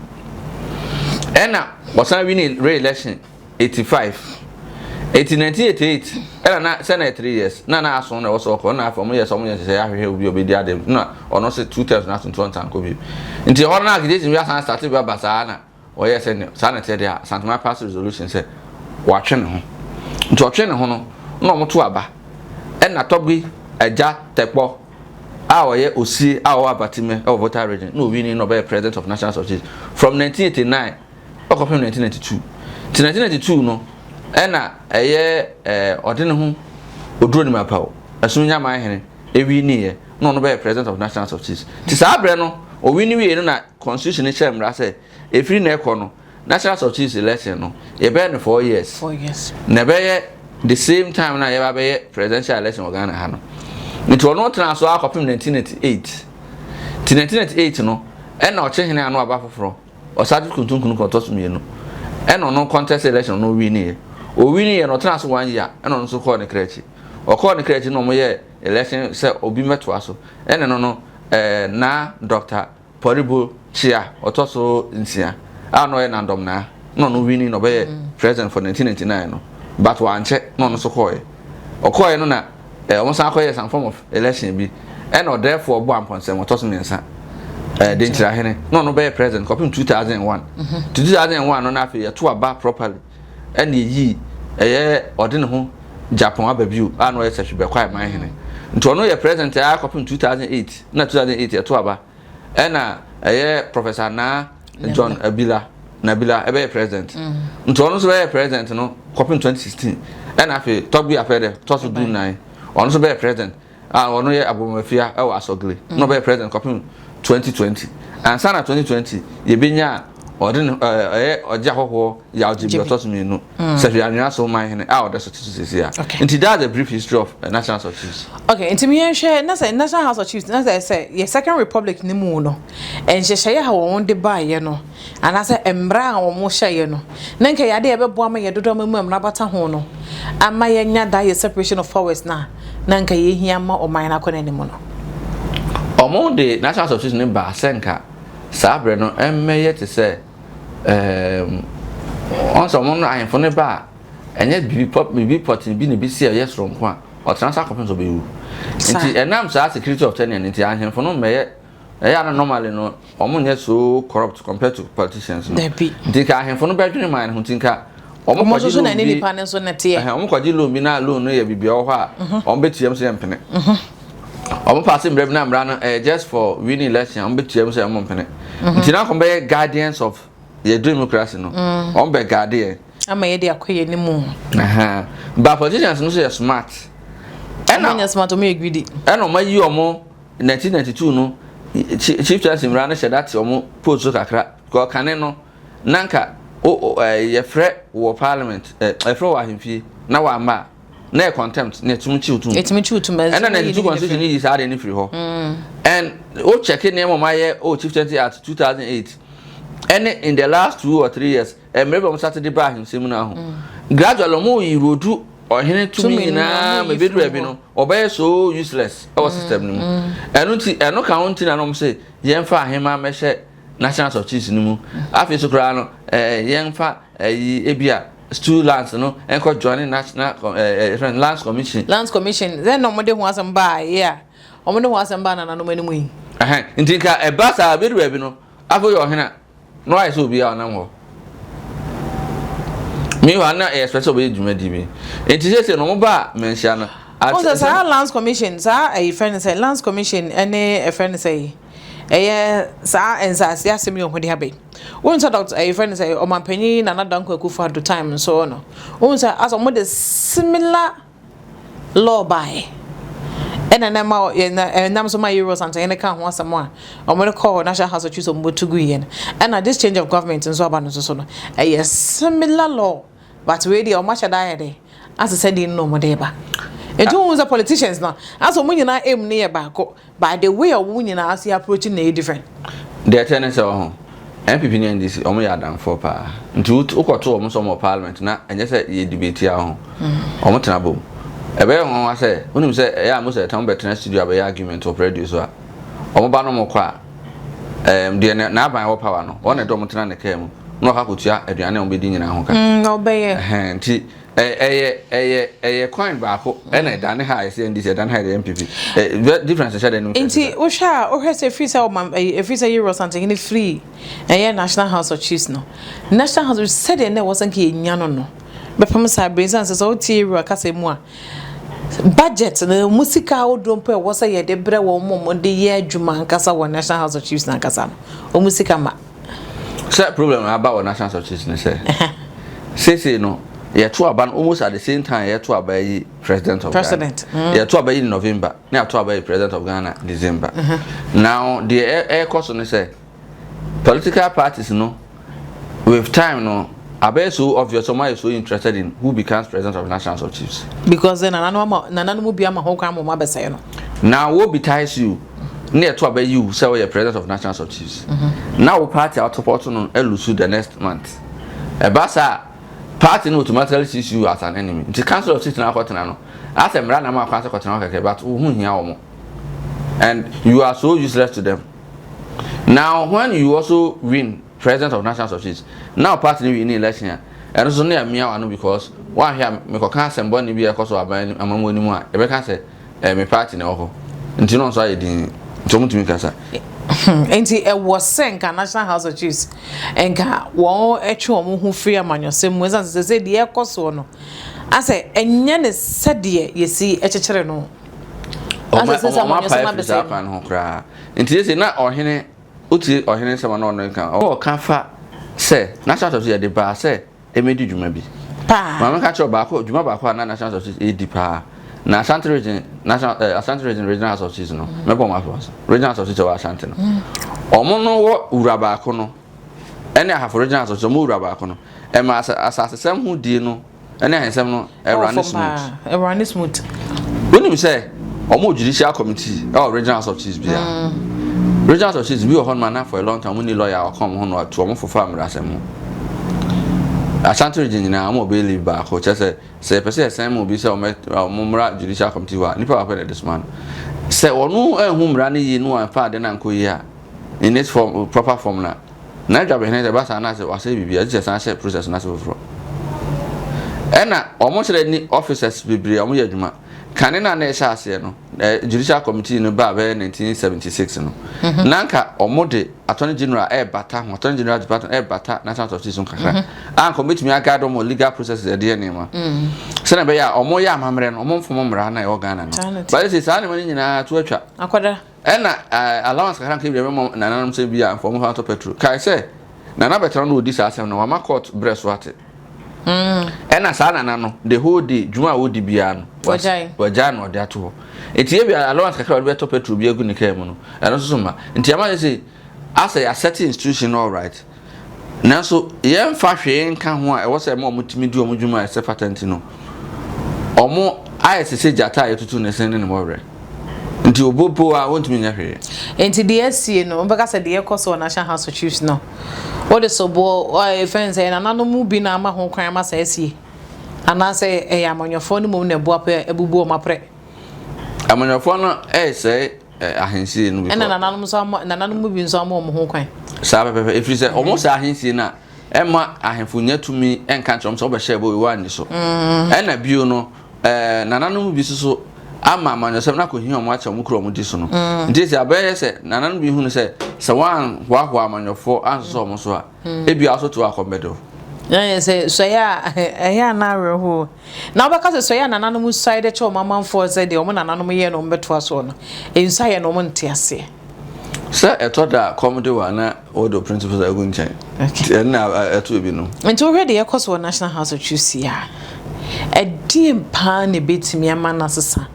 ɛna wɔsan win re-election 85. Eti 1988 ɛna na sɛ na yɛ 3 years na aso na ɛwɔ sɛ ɔkɔ, na afei ɔmo yɛ sɛ ɔmo yɛ sɛ ahwehwɛ obi a obedi ade na ɔno sɛ two terms na aso nti ɔnsan kɔ bi. Nti ɛhɔ no agitation bi asan start bi aba saa na ɔyɛ sɛ ne saa na ɛteɛ deɛ a Asantehene pass resolution sɛ watwe ne ho. Nti ɔtwe ne ho no na ɔmo to aba, ɛna Tɔgbi Agya Tɛkpɔ a ɔyɛ Osie a ɔwɔ Avatime ɛwɔ Volta Region na owin na ɔbɛyɛ president of National House of Chiefs from 1989 ɔkɔpem 1992. Nti 1992 no ɛna ɛyɛ ɔde ne ho Oduro nim apaw ɛso nyaman hene ewin yɛ na ɔno bɛyɛ president of National House of Chiefs. Nti saa abirɛ no owin wie no na constitution hyɛ mmara sɛ efiri na ɛkɔ no, National House of Chiefs election no yɛbɛyɛ no 4 years. 4 years. Na ɛbɛyɛ the same time na yɛba bɛyɛ presidential election wɔ Ghana ha no. Nti ɔno tena so akɔpem 1998. Nti 1998 no ɛna Ɔkyehene ano aba foforɔ Ɔsagye Kuntunkun kɔ ɔtɔ so mmienu, ɛna ɔno contest election no win yɛ. Owin yɛ no, ɔtena so one year, ɛna ɔno nso kɔɔ ne kra akyi. Ɔkɔɔ ne kra akyi na ɔmo yɛ election sɛ obi mɛtoa so, ɛna no na Dr Pɔribo Kyia ɔtɔ so nsia a na ɔyɛ nandɔm na ɔno win na ɔbɛyɛ president for 1999 no, but wankyɛ na ɔno nso kɔɔɛ. Ɔkɔɔɛ no na ɔmo san kɔyɛ some form of election bi, ɛna Ɔdɛɛfoɔ bɔ ampɔnsɛm ɔtɔ so mmiɛnsa Denkyirahene na ɔno bɛyɛ president kɔpem 2001. 2001 no na afei yɛto aba properly, ɛna eyi ɛyɛ ɔde ne ho Japan aba bio a na ɔyɛ Sɛhwi Bɛkɔ aman hene. Nti ɔno yɛ president a kɔpem 2008. Na 2008 yɛto aba, ɛna ɛyɛ Professor Naa John Abila Nabila ɛbɛyɛ president. Nti ɔno nso bɛyɛ president no kɔpem 2016. Ɛna afei Tɔgbi Afɛdɛ tɔ so 14, ɔno nso bɛyɛ president a ɔno yɛ Abomafia ɛwɔ Asɔgele na ɔbɛyɛ president kɔpem 2020. Ansa na 2020 yɛbɛnya a ɔde ne ɛyɛ ɔgye ahɔhoɔ Yaw Gyebi ɔtɔ so mmienu mm. Sɛhwɛ Anwea so man hene a ɔda so te so sisi a. Nti that's a brief history of uh, National House of Chiefs. Okay, nti mi yɛnhwɛ na sɛ National House of Chiefs na sɛ sɛ yɛ Second Republic ne mu no nhyehyɛeɛ a wɔn de baeɛ no anaasɛ mmara a wɔn hyɛeɛ no na nka yɛ adeɛ yɛbɛboa ma yɛ dodoɔ ama mu mmara bata ho no ama yɛnya da yɛ separation of powers na na nka yɛhia ma ɔman no akɔ n'anim no. Wɔn de National House of Chiefs ne baa sɛ nka saa berɛ no ɛmmɛyɛ te sɛ ɛɛm wɔn sɛ wɔn no ahemfo no ba a ɛnyɛ biribi pɔ biribi pɔtee bi na ebi si a ɛyɛ soronko a ɔtena so akɔpem sɛ ɔbɛwu nti ɛnam saa security of tenure no nti ahemfo no mmɛyɛ ɛyɛ ana normally no wɔn nyɛ so corrupt compared to politicians no nti nka ahemfo no bɛdwene man no ho nti nka wɔn kɔgye loan bi wɔn kɔgye loan bi na loan no yɛ biribi ɛwɔ hɔ a wɔn bɛtua mu sɛ yɛ mpene. Wɔn paase mmara bi na mmara no ɛyɛ just for winning election wɔn bɛtua mu sɛ wɔn mpene. Mhm. Nti na wɔn bɛyɛ guardians of yɛ democracy no. Mm. Wɔn bɛ guard yɛ. Ama yɛ de akɔ yɛ ne mu. But politicians no nso yɛ smart. Ɛna wɔn yɛ smart wɔn yɛ greedy. Ɛna wɔn ayi wɔn 1992 no chief justice mmara no hyɛ date wɔn post so kakra because kane no nanka o yɛfrɛ wɔ parliament yɛfrɛ wɔ ahemfie na wɔama a na yɛ contempt na ɛtumi kyiw tum ɛtumi kyiw tum ɛna 92 constitution yi saa de ne firi hɔ mm. and o check nneɛma ɔmo ayɛ o chief justice act 2008 ɛne in the last 2 or 3 years mmerɛ bi ɔmo start de ba ahemsɛm no aho mm. gradually ɔmo erode ɔhene tumi nyinaa ma ebi duru baabi no ɔbɛyɛ so useless ɛwɔ mm. system no mu ɛno nti ɛno ka ho nti na nom sɛ yɛmfa ahema mɛhyɛ National House of Chiefs no mu afei so koraa no ɛɛ yɛmfa ɛyi ebi a stool lands no nkɔ join national ɛɛ eh, lands commission. Lands commission sɛ na wɔde ho asɛm baa yɛ a wɔde ho asɛm baa nananom anim yi. Ɛhɛn nti nka ɛba saa ebi baabi no afei yɛ ɔhene a na wayɛ sɛ obi a ɔnam hɔ meanwhile na ɛyɛ expect sɛ ɔbɛyɛ dwumadi bi nti sɛsɛ no wɔn ba mmanhyia no. Wɔn sɛ saa lands commission saa ɛyi fɛn no sɛ lands commission ɛne ɛfɛn no sɛ ɛyɛ saa nsaase asɛm yi wɔn de aba yi wɔn sɛ doctor ɛyi fɛn no sɛ ɔmanpanyin Nana Dankwa Akufo-Addo time nso no wɔn sɛ asɛ wɔn de similar law baeɛ ɛna na ma yɛ na ɛnam so ma yɛ Asantehene ka ho asɛm a wɔn de kɔɔ National House of Chiefs wɔn bɛtu gu yɛ no ɛna this change of government nso aba no nso so no ɛyɛ similar law but wei deɛ wɔn ahyɛ da ayɛ de asesɛ deɛ no na wɔn de ba nti wɔn sɛ politicians no asɛ wɔn nyinaa aim ne yɛ baako but the way a wɔn nyinaa ase approach na yɛ different. Deɛ ɛtɛ ne sɛ ɔho NPP ne NDC wɔn yɛ adamfoɔ paa nti wokɔto wɔn sɛ wɔn wɔ parliament na ɛnyɛ sɛ yɛ debate a ho wɔn tena bom ɛbɛyɛ wɔn wa sɛ wonim sɛ ɛyɛ a mo sɛ ɛtɛn bɛtena studio abɛyɛ argument wɔ radio so a wɔn ba no mo kɔ a ɛɛm deɛ n'aban wɔ power no wɔn na ɛdɔ wɔn tena ne kaa mu na wɔkɔ akɔtua aduane a wɔn bɛdi nyinaa ho ka. Ɔbɛyɛ. Ɛhɛn nti ɛyɛ ɛyɛ ɛyɛ coin baako ɛna ɛdane ha ɛsɛ NDC ɛdane ha ɛyɛ NPP ɛ difference ɛhyɛ dɛ no. Nti wohwɛ a wohwɛ sɛ efiri sɛ ɔma ɛyi efiri sɛ Yero Asantehene firi ɛyɛ National House of Chiefs no National House of Chiefs sɛdeɛ na ɛwɔ sɛ nka yɛnya no no bɛpem saa bere nsan sɛ sɛ wotie Yero akasa mu a budget no mu sika ahodoɔ mpo ɛwɔ sɛ yɛde brɛ wɔn mo mo de yɛ adwuma ankasa wɔ National House of Chiefs nankasa no wɔn sika ma. Sɛ problem aba wɔ National House of Chiefs ne sɛ seesei no yɛto aba no almost at the same time yɛto aba yi president of president Ghana yɛto aba yi November na yɛto aba yi president of Ghana December mm -hmm. Now deɛ ɛrekɔ so ne sɛ political parties no with time no abɛyɛ so obvious wɔn ayɛ so interested in who becomes president of National House of Chiefs. Because then nananom ama nananom bi ama ho kwan ma wɔn abɛsɛɛ no. Now wo betides you ne yɛto aba yi sɛ wɔyɛ president of National House of Chiefs mm -hmm. na wo party a support no elose the next month ɛba saa party no automatically sees you as an enemy nti council of chiefs na akɔtena no asɛ mmara na ma akwan sɛ kɔtena hɔ kɛkɛ but wo ho hia wɔn and you are so useless to them. Now when you also win president of National House of Chiefs now party no win election a ɛno nso ne amia wano because wahwɛ a mekɔka asɛm bɔne bi a ɛkɔ so aban amamu anim a yɛbɛka sɛ ɛɛ me party na ɛwɔ hɔ nti no nso ayɛ din nti wɔn tumi kasa. Nti ɛwɔ sɛ nka National House of Chiefs nka wɔn atwe wɔn ho firi amanyɔsɛm mu ɛsan sɛ sɛ deɛ ɛkɔ soɔ no asɛ ɛnyɛ ne sɛdeɛ yɛsi ɛkyekyere no. Ɔmo ɔmo apae firi saa kwan no ho koraa nti yɛ sɛ na ɔhene wotie ɔhene nsɛm a na ɔno nka ɔka fa sɛ National House of Chiefs yɛde baa sɛ ɛmɛdi dwuma bi paa. Maame ka kyerɛ baako dwuma baako a na National House of Chiefs ɛdi paa. Na Ashanti Region National eh, Ashanti Region Regional House of Chiefs no, mɛbɔ wɔn aso ase. Regional House of Chiefs ɛwɔ Ashanti no. Wɔn no wɔ wura baako no, ɛne Ahafo Regional House of Chiefs wɔn wura baako no, ɛma asasesɛm ho die no ɛne ahensɛm no ɛwura ne smooth. Ɛwura ne smooth. Wonim sɛ wɔn wɔ judicial committee ɛwɔ Regional House of Chiefs bia. Mm. Regional House of Chiefs bi wɔ hɔ nom ana for a long time wɔn ni lawyer a ɔka wɔn ho no atu wɔn fofa mmerasɛm ho. Ashanti region nyinaa wɔn wɔ bailiff baako kyerɛ sɛ Sɛ yɛpɛ sɛ yɛsan ma obi sɛ ɔmmra judicial committee hɔ a, nipa baako na yɛde soma no. Sɛ ɔno anhu mmara no yie na wamfa ade no ankɔ yie a, in its form, proper form no a, na dwabehene sɛ ɛba saa na sɛ wasɛe biribi a, gye sɛ san hyɛ process no ase foforɔ. Ɛna wɔn hyɛ ni officers bebree a wɔyɛ adwuma. Kane no a na ɛhyɛ aseɛ no, judicial committee no baa bɛyɛ 1976 no, na anka wɔn de attorney general ɛrebata ho, attorney general department ɛrebata national justice ho kakra, mm-hmm. a anka wɔn betumi aguide wɔn legal processes ɛde yɛ nneɛma, mm. sɛnea ɛbɛyɛ a wɔn yɛ amammerɛ no, wɔn mfom mmara na ɛwɔ Ghana no, bɛyɛ sɛ saa nneɛma no nyinaa to atwa. Akɔda. Ɛna allowance kakra nka bi ɛbɛma nananom sɛ bi a nfa wɔn fa atɔ petrol. Kae sɛ nana bɛtena no ɔdi saa asɛm no, wama court brɛ so ate. Ɛna saa nana no the whole day dwuma a ɔdi biara no wagyae na ɔde ato hɔ. Nti ebi allowance kakra ɔde bɛtɔ petrol bi agu ne kaa mu no ɛno nso so ma. Nti ama yɛ sɛ asɛ yɛasɛte institution no alright nanso yɛmfa hwee nka ho a ɛwɔ sɛ ɛma wɔn tumi di wɔn dwuma a ɛsɛ fata nti no wɔn ayɛ sɛ sɛ gyata a yɛtutu ne sen ne ne mɔwerɛ. Nti obobo a wontumi nyɛ hwee. Nti deɛ asie no wobɛka sɛ deɛ ɛkɔ so wɔ National House of Chiefs no wode soboɔ ɛfɛn sɛ nananom mu bi na ama ho kwan ama saa asie anaasɛ ɛyɛ amanyɔfoɔ no mmom na ɛboa pɛ abubu wɔn aprɛ? Amanyɔfoɔ no ɛresɛe ahensie no because ɛna nananom nso ama nananom mu bi nso ama wɔn ho kwan. Saa pɛpɛpɛ ɛfiri sɛ wɔn sɛ ahensie no a ɛmma ahemfo nya tumi nka nkyerɛ wɔn sɛ wɔbɛhyɛ ɛbɔ wei wɔanni so. Ɛna bio no ɛɛ nananom bi nso so ama amanyɔsɛm no akɔhia wɔn akyɛ wɔn kuro a wɔdi so no. Nti sɛ abɛyɛ sɛ nananom bi hunu sɛ sɛ wɔanhoahoa amanyɔfoɔ ansosɔ wɔn so a, ebia wɔso te hɔ akɔm bɛde wo. Ɛyɛ sɛ sɔeɛ a ɛyɛ a na awerɛhoɔ. Na wobɛka sɛ sɔeɛ a nananom suae de kyɛ wɔn amanfoɔ sɛ deɛ wɔn nananom yɛɛ no wɔbɛtoa soɔ no, nsuaeɛ no wɔn nte aseɛ. Sɛ ɛtɔ da a kɔm de wo a na wode wo principles agu nkyɛn. Nti ɛno na ɛto ebinom. Nti wohwɛ deɛ ɛkɔ so wɔ National House of Chiefs yi a, ɛdeɛn paa na ɛbɛtumi ama no asesa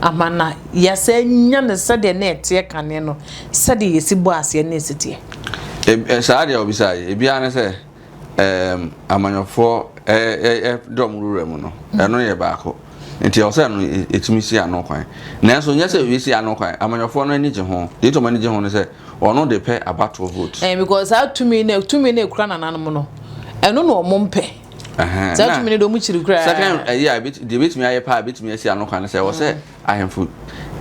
ama no yɛasan anya no sɛdeɛ na ɛteɛ kane no, sɛdeɛ yɛsi bɔɔ aseɛ na ɛsi teɛ? Saa deɛ wobisaa yi, ebiara ne sɛ ɛɛm amanyɔfoɔ ɛɛ de wɔn wura mu no, ɛno yɛ baako. Nti ɛwɔ sɛ ɛno ɛtumi si ano kwan. Nanso nyɛ sɛ yɛsi ano kwan, amanyɔfoɔ no ani gye ho. Deɛ nti wɔn ani gye ho ne sɛ wɔn de pɛ abatoɔ vote. Ɛɛ because saa tumi no tumi no ekura nananom no, ɛno na wɔn mpɛ. Saa tumi no de wɔn kyiri koraa. Second ɛyi a deɛ ebetumi ayɛ paa ebetumi asi ano kwan no sɛ ɛwɔ sɛ ahemfo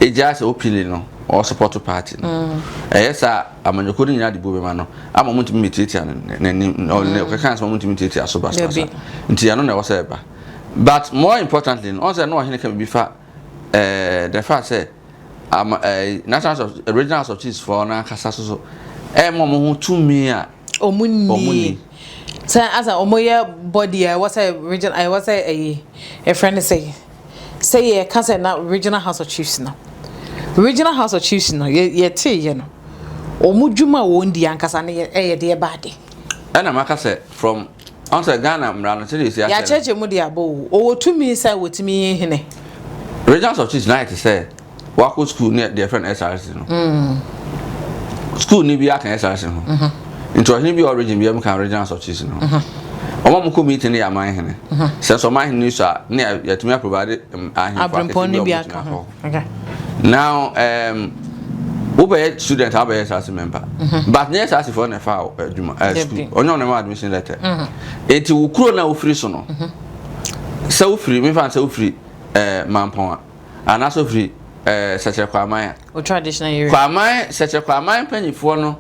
egyaa sɛ opili no ɔwɔ support party no. Ɛyɛ saa amanyɔkuo no nyinaa de buo bɛma no ama wɔn ntumi mmetiatia n'anim ɔne ɔkeka sɛ wɔn ntumi ntiatia so basabasa. Nti ɛno na ɛwɔ sɛ ɛba. But more importantly no, ɔn sɛ na ɔhene ka biribi fa ɛɛ the fact sɛ ama ɛɛ national house of regional house of chiefs foɔ no ankasa so so ɛɛma wɔn ho tumi a wɔn nni sɛ asa wɔn yɛ body a ɛwɔ sɛ region ɛwɔ sɛ ɛyi ɛfrɛ no sɛ sɛ yɛka sɛ na regional house of chiefs no regional house of chiefs no yɛ yɛte yɛ no wɔn dwuma a wɔn di ankasa no yɛ ɛyɛ deɛ baade. Ɛna maka sɛ from Ɔn sɛ Ghana mmara no sɛdeɛ ɛsi ahyɛ no. Yɛakyerɛkyerɛ mu de abɔ o. Ɔwɔ tumi sɛ wɔtumi yi hene. Regional substitute no ayɛ te sɛ wakɔ school ne deɛ yɛfrɛ no SRC no. School ni bi aka SRC ho. Nti ɔhene bi a ɔwɔ region biara mu ka regional substitute no ho. Wɔn a wɔkɔ meeting no yɛ aman hene. Sɛ nso ɔman hene no sua a, ne yɛatumi aprovide ahemfo akɛse bi a wɔbɛtumi akɔ hɔ. Okay. Now, um, wobɛyɛ student a wobɛyɛ SRC member. Mm-hmm. But nyɛ SRC foɔ na ɛfa adwuma eh, school. Ɔnyɛ ɔno ma admission letter. Mm-hmm. Eti wo kuro na wofiri so no. Mm-hmm. Sɛ wofiri, mefa sɛ wofiri eh, Mampɔn a, anaasɛ wofiri eh, Sɛkyerɛ Kwaman a. O traditional area. Kwaman, Sɛkyerɛ Kwaman mpanyinfoɔ no,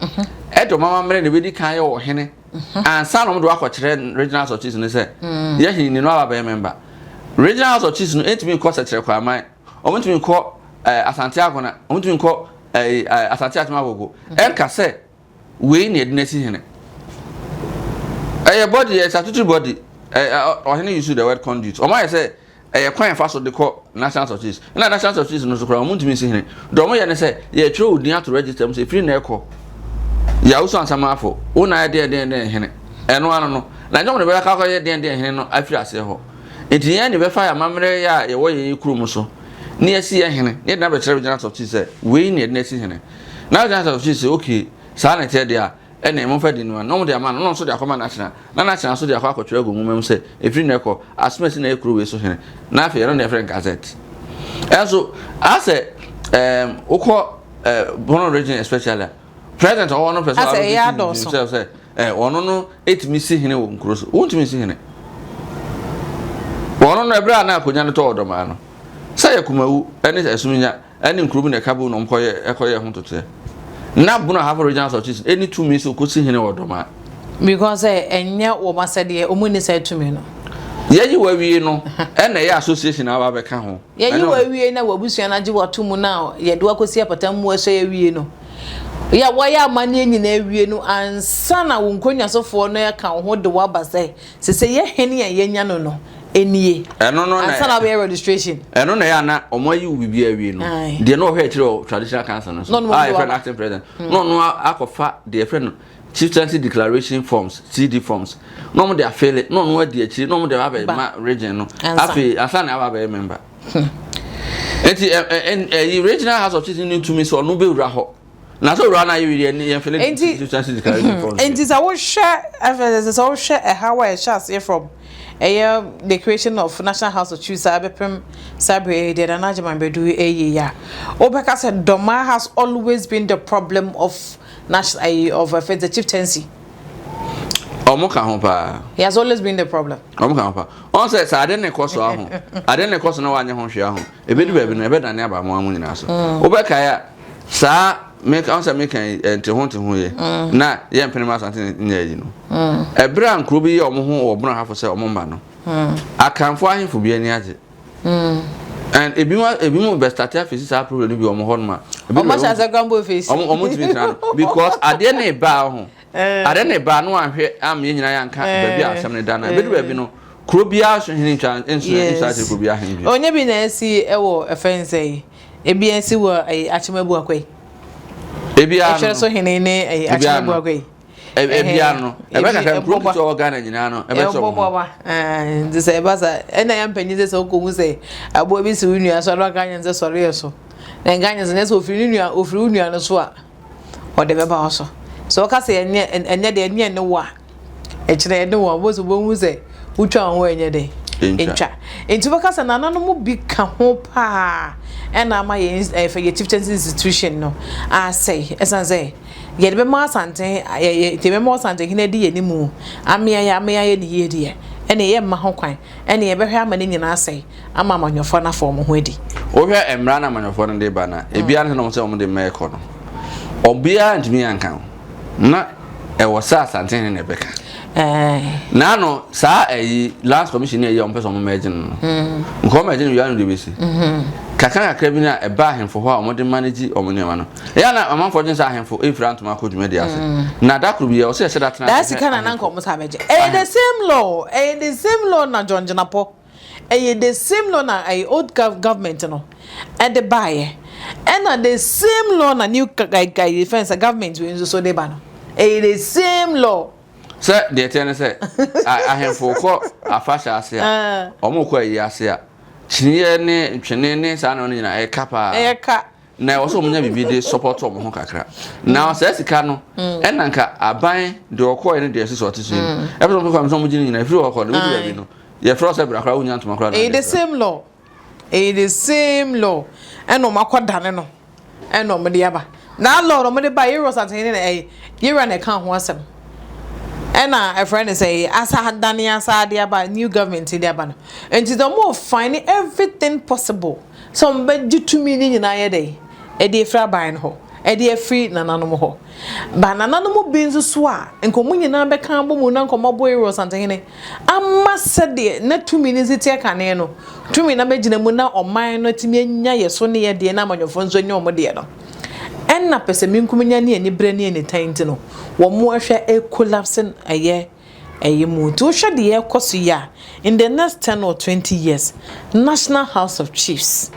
ɛde ɔmo amammerɛ na ebedi kan yɛ ɔhene. Ansa na wɔde wakɔkyerɛ regional house of chiefs no sɛ mm. yɛ hene ni no aba bɛyɛ member. Regional house of chiefs no ntumi nkɔ Sɛkyerɛ Kwaman, wɔn ntumi nkɔ eh, Asante Agona, wɔn ntumi nkɔ eh, eh, Asante Akyem Agogo. Ɛnka sɛ wei na yɛde no asi hene. Ɛyɛ body, ɛyɛ statutory body. Ɔhene use the word conduit. Wɔn ayɛ sɛ Ɛyɛ kwan a yɛfa so de kɔ National Trustees. Ɛna National Trustees no nso koraa, wɔntumi nsi hene. Deɛ wɔyɛ ne sɛ, yɛtwerɛ wo din ato register mu sɛ ɛfiri nnɛ rekɔ, Yawusu Ansamafo, wo na ayɛ deɛn deɛn deɛn hene. Ɛno ano no, na ɛnyɛ wɔn na ɛbɛka akɔyɛ deɛn deɛn hene no afiri aseɛ hɔ. Nti yɛn na yɛbɛfa yɛn amammerɛ a yɛwɔ yɛn kurom so. na yɛasi yɛ hene, na yɛde no abɛkyerɛ Regional House of Chiefs sɛ wei na yɛde no asi hene. Na Regional House of Chiefs sɛ okay, saa na ɛteɛ deɛ a, ɛnneɛ momfa din no ma no. Na wɔde ama no, na ɔno nso de akɔma n'akyena, na n'akyena nso de akɔ akɔtwerɛ agu nwoma mu sɛ ɛfiri nnɛ rekɔ, Asomasi na ɛyɛ kuro wei so hene. Na afei ɛno na yɛfrɛ no Gazette. Ɛnso asɛ ɛɛm wokɔ ɛɛ Bono region especially a, president ɔwɔ no pɛ sɛ Asɛ ɛyɛ adɔɔso. himself sɛ ɛɛ ɔno no ɛtumi si hene wɔ nkuro so. Wontumi nsi hene. Wɔn no ɛberɛ a na akonnwa no tɔ ɔdɔmaa no, sɛ yɛ Kumawu ɛne Asuminya ɛne nkuro bi na ɛka bom na wɔkɔyɛ ɛkɔyɛ ho ntotoɛ. Na Bono Ahafo Regional House of Chiefs ɛni tumi sɛ ɔkɔsi hene wɔ Ɔdɔmaa. Because sɛ ɛnyɛ wɔn asɛdeɛ, wɔn nni saa tumi no. Yɛyi wo awie no ɛna ɛyɛ association a aba abɛka ho. Yɛyi wo awie na w'abusua no agye wo ato mu na yɛde wo akɔsi apata mu asua awie no, yɛ wɔyɛ amanneɛ nyinaa awie no ansa na wo nkonnwasofoɔ no aka wo ho de wo aba sɛ sese yɛ hene a yɛanya no no nie. Ɛno no na ansa na wobɛyɛ registration. Ɛno na ɛyɛ a na wɔn ayi wo biribi awie no, deɛ na ɔhwɛ akyire wɔ traditional council no so a yɛfrɛ no acting president na ɔno akɔfa deɛ yɛfrɛ no Chieftaincy Declaration Forms, CD forms, na wɔn de afeele na ɔno adi akyire na wɔn de aba abɛma region no afei ansa na aba abɛyɛ member. Nti ɛyi regional house of chiefs no ntumi sɛ ɔno bɛwura hɔ na sɛ owura no ayɛ wie deɛ yɛn fele Chieftaincy Declaration Forms. Nti sɛ wohwɛ ɛfɛ sɛ wohwɛ ɛhaw a ɛhyɛ aseɛ from ɛyɛ the creation of National House of Chiefs a ɛbɛpem saa berɛ yi deɛ Nana Agyeman Badu ɛyɛ yi a, wobɛka sɛ Dormaa has always been the problem of National ayi of ɛfɛ the chieftaincy. Ɔmo ka ho paa. He has always been the problem. Ɔmo ka ho paa. Ɔn sɛ sɛ ade ne kɔ so aho ade ne kɔ so na wanyɛ ho hwee aho ebedu baabi no ɛbɛdane aba mo amu nyinaa so. Wobɛkae a saa meka ɔn sɛ meka yi nte ho nte ho yɛ na yɛ mpene ma asante nyɛ ayi no. Ɛberɛ a nkuro bi yɛ ɔmo ho wɔ Bono Ahafo sɛ ɔmo mma no Akanfoɔ ahemfo bi ani agye. And ebi mu ebi mu bɛ start afesi saa problem no bi wɔn hɔ nom a. Wɔn ahyɛ ase kura mpo efesi. Wɔn wɔn ntumi tena no because adeɛ ne ba ho adeɛ ne ba no ahwɛ ama yɛn nyinaa yɛn anka baabi a asɛm ne da no ebi baabi no kuro biara so hene ntwa nso nso ase kuro biara hene bi. Onye bi na esi ɛwɔ ɛfɛn sɛ yi ebi esi wɔ ɛyi akyemabu akɔ yi. Ebi ano. Ɛhwɛ so hene ne ɛyi akyemabu akɔ yi. Ebia no, ɛbɛ kakra nkuro nketewa wɔ Ghana nyinaa no, ɛbɛkyɛ wɔn ho. Nti sɛ ɛba sa, ɛna yɛ mpanyin sɛ sɛ wokɔhu sɛ aboa bi si wo nua so a, na waka anyɛ sɛ sɔre yɛ so. Na nka anyɛ sɛ na sɛ ofiri ne nua, ofiri wo nua no so a, ɔde bɛba wo so. Sɛ ɔka sɛ ɛnyɛ ɛnyɛ deɛ ɛnyɛ ne wo a, ɛkyerɛ ɛne wo a, wobɛhu sɛ wobɛhu sɛ wotwa wo ho ɛnyɛ dɛ. Ntwa. Nti wobɛka sɛ nananom bi ka ho paa ɛna ama yɛn ɛfɛ yɛ chieftaincy institution no asɛe ɛsan sɛ Yɛde bɛma Asante, yɛ, yɛ, bɛma Ɔsantehene adi yɛn anim, amea yɛ, amea yɛ ne yie deɛ, ɛne yɛmma ho kwan, ɛne yɛbɛhwɛ ama ne nyinaa asɛe, ama amanyɔfoɔ no afa wɔn ho adi. Wohwɛ mmara no a amanyɔfoɔ no de ba no a, ebiara ne sɛ na wɔn sɛ wɔn de mma ɛkɔ no, obiara ntumi anka ho. Na ɛwɔ sɛ Asantehene na ɛbɛka. Na ano saa ɛyi Lands Commission ne ɛyi a wɔn pɛ sɛ wɔn mɛgye no no, nka wɔn mɛgye no wia no deɛ bɛsi. Kakra kakra bi na ɛba ahemfo hɔ a wɔn de manage wɔn nneɛma no. Ɛyɛ na amanfoɔ dwen sɛ ahemfo mfira ntoma kɔ dwumadi ase. Na da koro bi yɛ ɔsɛ yɛhyɛ da tena ase sika na nanka ɔmo sa bɛgye. Ɛyɛ the same law, ɛyɛ the same law na John Jinapor. Ɛyɛ the same law na ɛyɛ old government no ɛde baayɛ. Ɛna the same law na new defense government wei nso so de ba no. Ɛyɛ the same law. Sɛ deɛ ɛteɛ ne sɛ ahemfo kɔ afahyɛ ase a, wɔn kɔ ayi ase a, kyiniiɛ ne ntwene ne saa nneɛma no nyinaa ɛka paa. Ɛyɛ ka. Na ɛwɔ sɛ wɔn nya biribi de support wɔn ho kakra. Na saa sika no, ɛna nka aban deɛ ɔkɔɛ ne deɛ ɛsɛ sɛ ɔte so yi no, ɛpɛ sɛ wɔn kɔ sɛ wɔn gye ne nyinaa efiri hɔ kɔ no, ebi baabi no, yɛfrɛ sɛ bra koraa wonya ntoma koraa na Ɛyɛ the same law. Ɛyɛ the same law. Ɛna wɔn akɔ dane no. Ɛna wɔn de aba. Na law no wɔn de ba Yewura Ɔsantehene na ɛyɛ Yewura na ɛka ho asɛm. Ɛna ɛfrɛ no sɛ asa dane asa de aba new government de aba no. Nti sɛ wɔn find everything possible sɛ wɔbɛgye tumi no nyinaa yɛ dɛn ɛde afiri aban no hɔ, ɛde afiri nananom hɔ. Ba nananom bi nso so a, nka wɔn nyinaa bɛka abɔ mu na nka wɔabɔ Aaron Ɔsantehene ama sɛdeɛ na tumi no si teɛ kane no, tumi no abɛgyina mu na ɔman no atumi anya yɛ so ne yɛ deɛ na amanyɔfoɔ nso anya wɔn deɛ no. Ɛna pɛsɛmenkominya ne aniberɛ ne anitan nti no, wɔn ahwɛ ɛcollapse ɛyɛ ɛyɛ mu. Nti wohwɛ deɛ ɛrekɔ so yi a, in the next 10 or 20 years, National House of Chiefs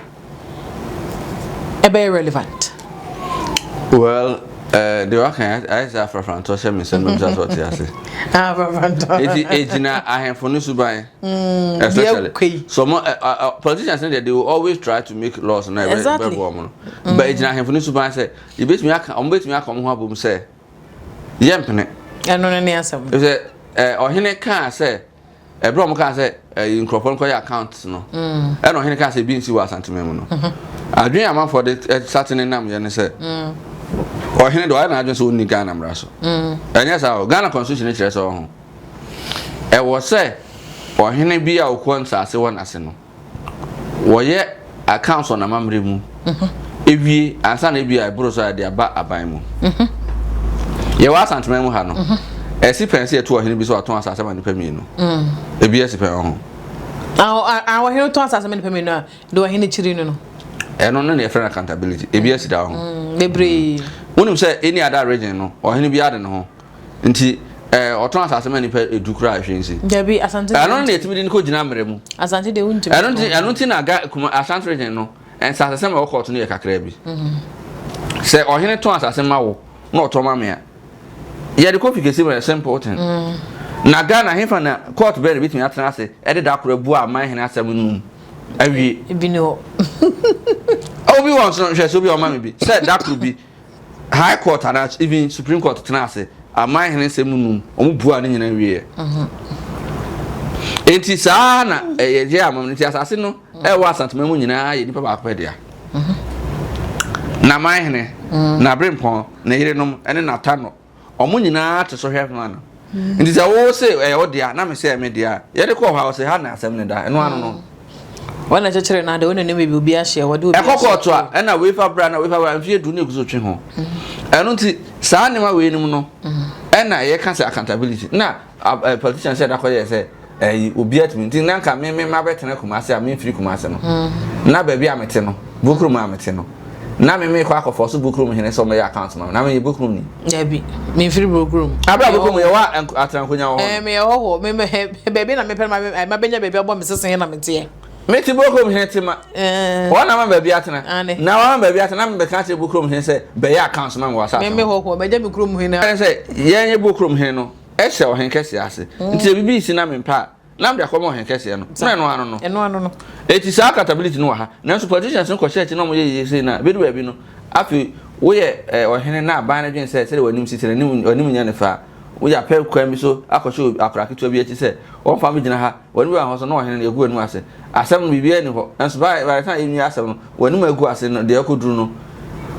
ɛbɛyɛ relevant. Well, Ɛɛ deɛ waka yi ayɛ sɛ afrafrantɔ hyɛ me nsam na bisa sɛ ɔte ase. Afrafrantɔ. Eti egyina ahemfo no suban. Especially. So mo politicians no deɛ they will always try to make laws na ɛbɛ ɛbɛboa wɔn no. But egyina ahemfo no suban sɛ yɛbɛtumi aka wɔn bɛtumi aka wɔn ho abom sɛ yɛmpene. Ɛno no ne asɛm. Sɛ ɔhene kaa sɛ. Ɛberɛ a wɔkaa sɛ ɛyi nkurɔfoɔ no kɔyɛ account no mm. ɛna ɔhene kaa sɛ ebi nsi wɔ Asanteman mu no mhm. adwene amanfoɔ de sate ne nam yɛ ne sɛ mm. ɔhene de ɔyɛ n'adwene sɛ ɔnni Ghana mmara so mm. ɛnyɛ saa o Ghana constitution kyerɛ sɛ ɔho ɛwɔ sɛ ɔhene bi a ɔkɔ nsaase wɔ n'ase no wɔyɛ accounts wɔ n'amammerɛ mu ewie ansa na ebi a ɛboro so a yɛde aba aban mu yɛwɔ asanteman mu ha no ɛsi pɛn sɛ yɛto ɔhene bi sɛ watɔn asase ma nipa mmienu ebi ɛsi pɛn ho. ɔhene tɔn asase ma nipa mmienu a de ɔhene kyiri no no. ɛno no na yɛfrɛ no accountability ebi ɛsi da ho. Bebree. Wonim sɛ any other region no ɔhene bi ade ne ho. Nti ɛɛ ɔtɔn asase ma nipa edu koraa ehwɛ nsi. Dabi Asante. Ɛno na yɛtumi de no kɔ gyina mmerɛ mu. Asante de wuntumi. Ɛno nti ɛno nti na ga kuma Asante region no nsasesɛm a ɛwɔ kɔɔto no yɛ kakraa bi. Mhm. Sɛ ɔhene tɔn asase ma wo na ɔtɔn ma me a yɛde kɔ fi kɛse mu yɛ simple thing. Mm. Na Ghana hefa na court bɛn na ebetumi atena ase ɛde da koro abu aman hene asɛm no mu awie. Ebi ni hɔ. Obi wɔ nso hwɛ sɛ obi a ɔma me bi sɛ da koro bi. High court anaa even supreme court tena ase aman hene nsɛm num wɔn bua ne nyinaa wieɛ mhm. nti saa na ɛyɛ yɛ amam nti asase no ɛwɔ asantuma mu nyinaa yɛ nipa baako pɛ dea mhm. na aman hene mhm. na abirempɔn ne yerenom ɛne n'ata no wɔn nyinaa te so hwɛ ma no nti sɛ wo se ɛyɛ wo dea na me sɛ ɛme dea yɛde kɔɔ hɔ a ɔsɛ ha na asɛm no da ɛno ano no wɔn na kyekyere no ade wɔn na nim baabi obi ahyɛ wɔde obi ɛkɔ kɔɔto a ɛna wei fa bra na wei fa bra mfie du ne egu so twe ho ɛno nti saa nneɛma wei nom no ɛna yɛka sɛ accountability na politician sɛ ɛda kɔyɛ sɛ ɛyi obi atumi nti na nka me me ma bɛtena Kumase a memfiri Kumase no mm. na baabi a mete no Bukurum a mete no na me mekɔ akɔfɔ so Bukurum hene sɛ ɔmɛyɛ account ma me na meyɛ Bukurum ni. Dabi memfiri Bukurum. Abira Bukurum yɛ wa atena nkonya wɔ hɔ. Ɛɛ meyɛ hɔ hɔ me me baabi na mepɛ ma ma bɛnya baabi abɔ me sese na meteɛ. Mete Bukurum hene te ma. Wɔn na ma baabi atena. Na wɔn ma baabi atena na mebɛka kyerɛ Bukurum hene sɛ bɛyɛ account ma me wɔ asase. Me me hɔ hɔ mɛgya me kurom hene. Ɛne sɛ yɛn yɛ Bukurum hene no. Ɛhyɛ ɔhen kɛseɛ ase. Nti sɛ biribi resi na mempɛ a, na mede akɔma ɔhen kɛseɛ no. Na ɛno ano no. Ɛno ano no. Eti saa accountability no wɔ ha. Nanso politicians no kɔhyɛ akyi na wɔyɛ yie sei na ɛbɛdu baabi no, afei woyɛ eh, ɔhene na aban no dwen sɛ sɛdeɛ w'anim si te no, w'anim nyɛ ne fɛ a, woyɛ apɛ kwan bi so akɔhyɛ akwadaa ketewa bi akyi sɛ wɔmfa mmɛgyina ha. W'anim bɛba hɔ so na ɔhene no yɛgu w'anim ase. Asɛm no biribiara nni hɔ. Nanso by by the time yɛnwie asɛm no, w'anim agu ase no, deɛ ɛkɔduru no,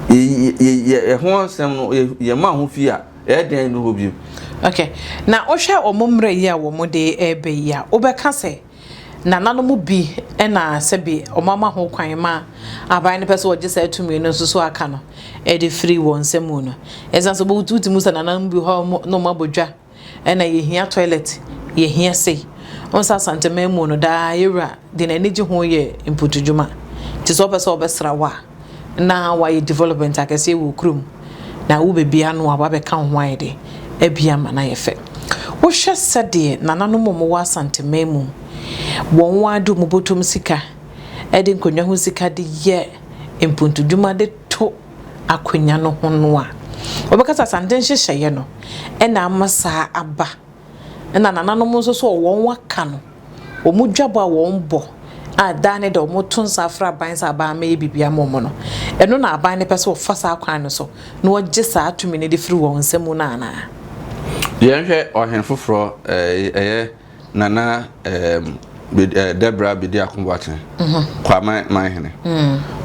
yɛ ho nsɛm no, yɛma ho fie a, Ɛyɛ den nnu hɔ bio. Ok, na wohwɛ wɔn mmerɛ yi a wɔn de reba yi a, wobɛka sɛ nananom bi na sɛbi wɔn ama ho kwan ma aban no pɛ sɛ wɔgye saa tumi no nso so aka no de firi wɔn nsa mu no? Ɛsiane sɛ wotumi sɛ nananom bi hɔ a na wɔn abɔ dwa ɛna yɛhia toilet, yɛhia sei. Wohu sɛ Asanteman mu no daa yɛwura deɛ n'ani gye ho yɛ mpotudwuma. Nti sɛ wopɛ sɛ wɔbɛsra wo a, na wayɛ development akɛseɛ wɔ kurom na wo bɛbia no a wabɛka wo ho ayɛ dɛ abia ama no ayɛ fɛ. Wohwɛ sɛdeɛ nananom a wɔwɔ Asanteman mu wɔn ara de wɔn bɔtɔm sika de nkonnwa ho sika de yɛ mpuntudwuma de to akonnwa no ho no a, wobɛka sɛ Asante nhyehyɛeɛ no na ama saa aba. Ɛna nananom nso so wɔn aka no, wɔn dwabɔ a wɔn bɔ a daa ne da wɔn to nsa afrɛ aban sɛ aban mmɛyɛ biribi ama wɔn no, ɛno na aban no pɛ sɛ wɔfa saa kwan no so na wɔgye saa tumi no de firi wɔn nsa mu no anaa? Yɛnhwɛ ɔhene foforɔ, ɛyɛ Nana Debra Bediako Boateng, Kwame Manhene.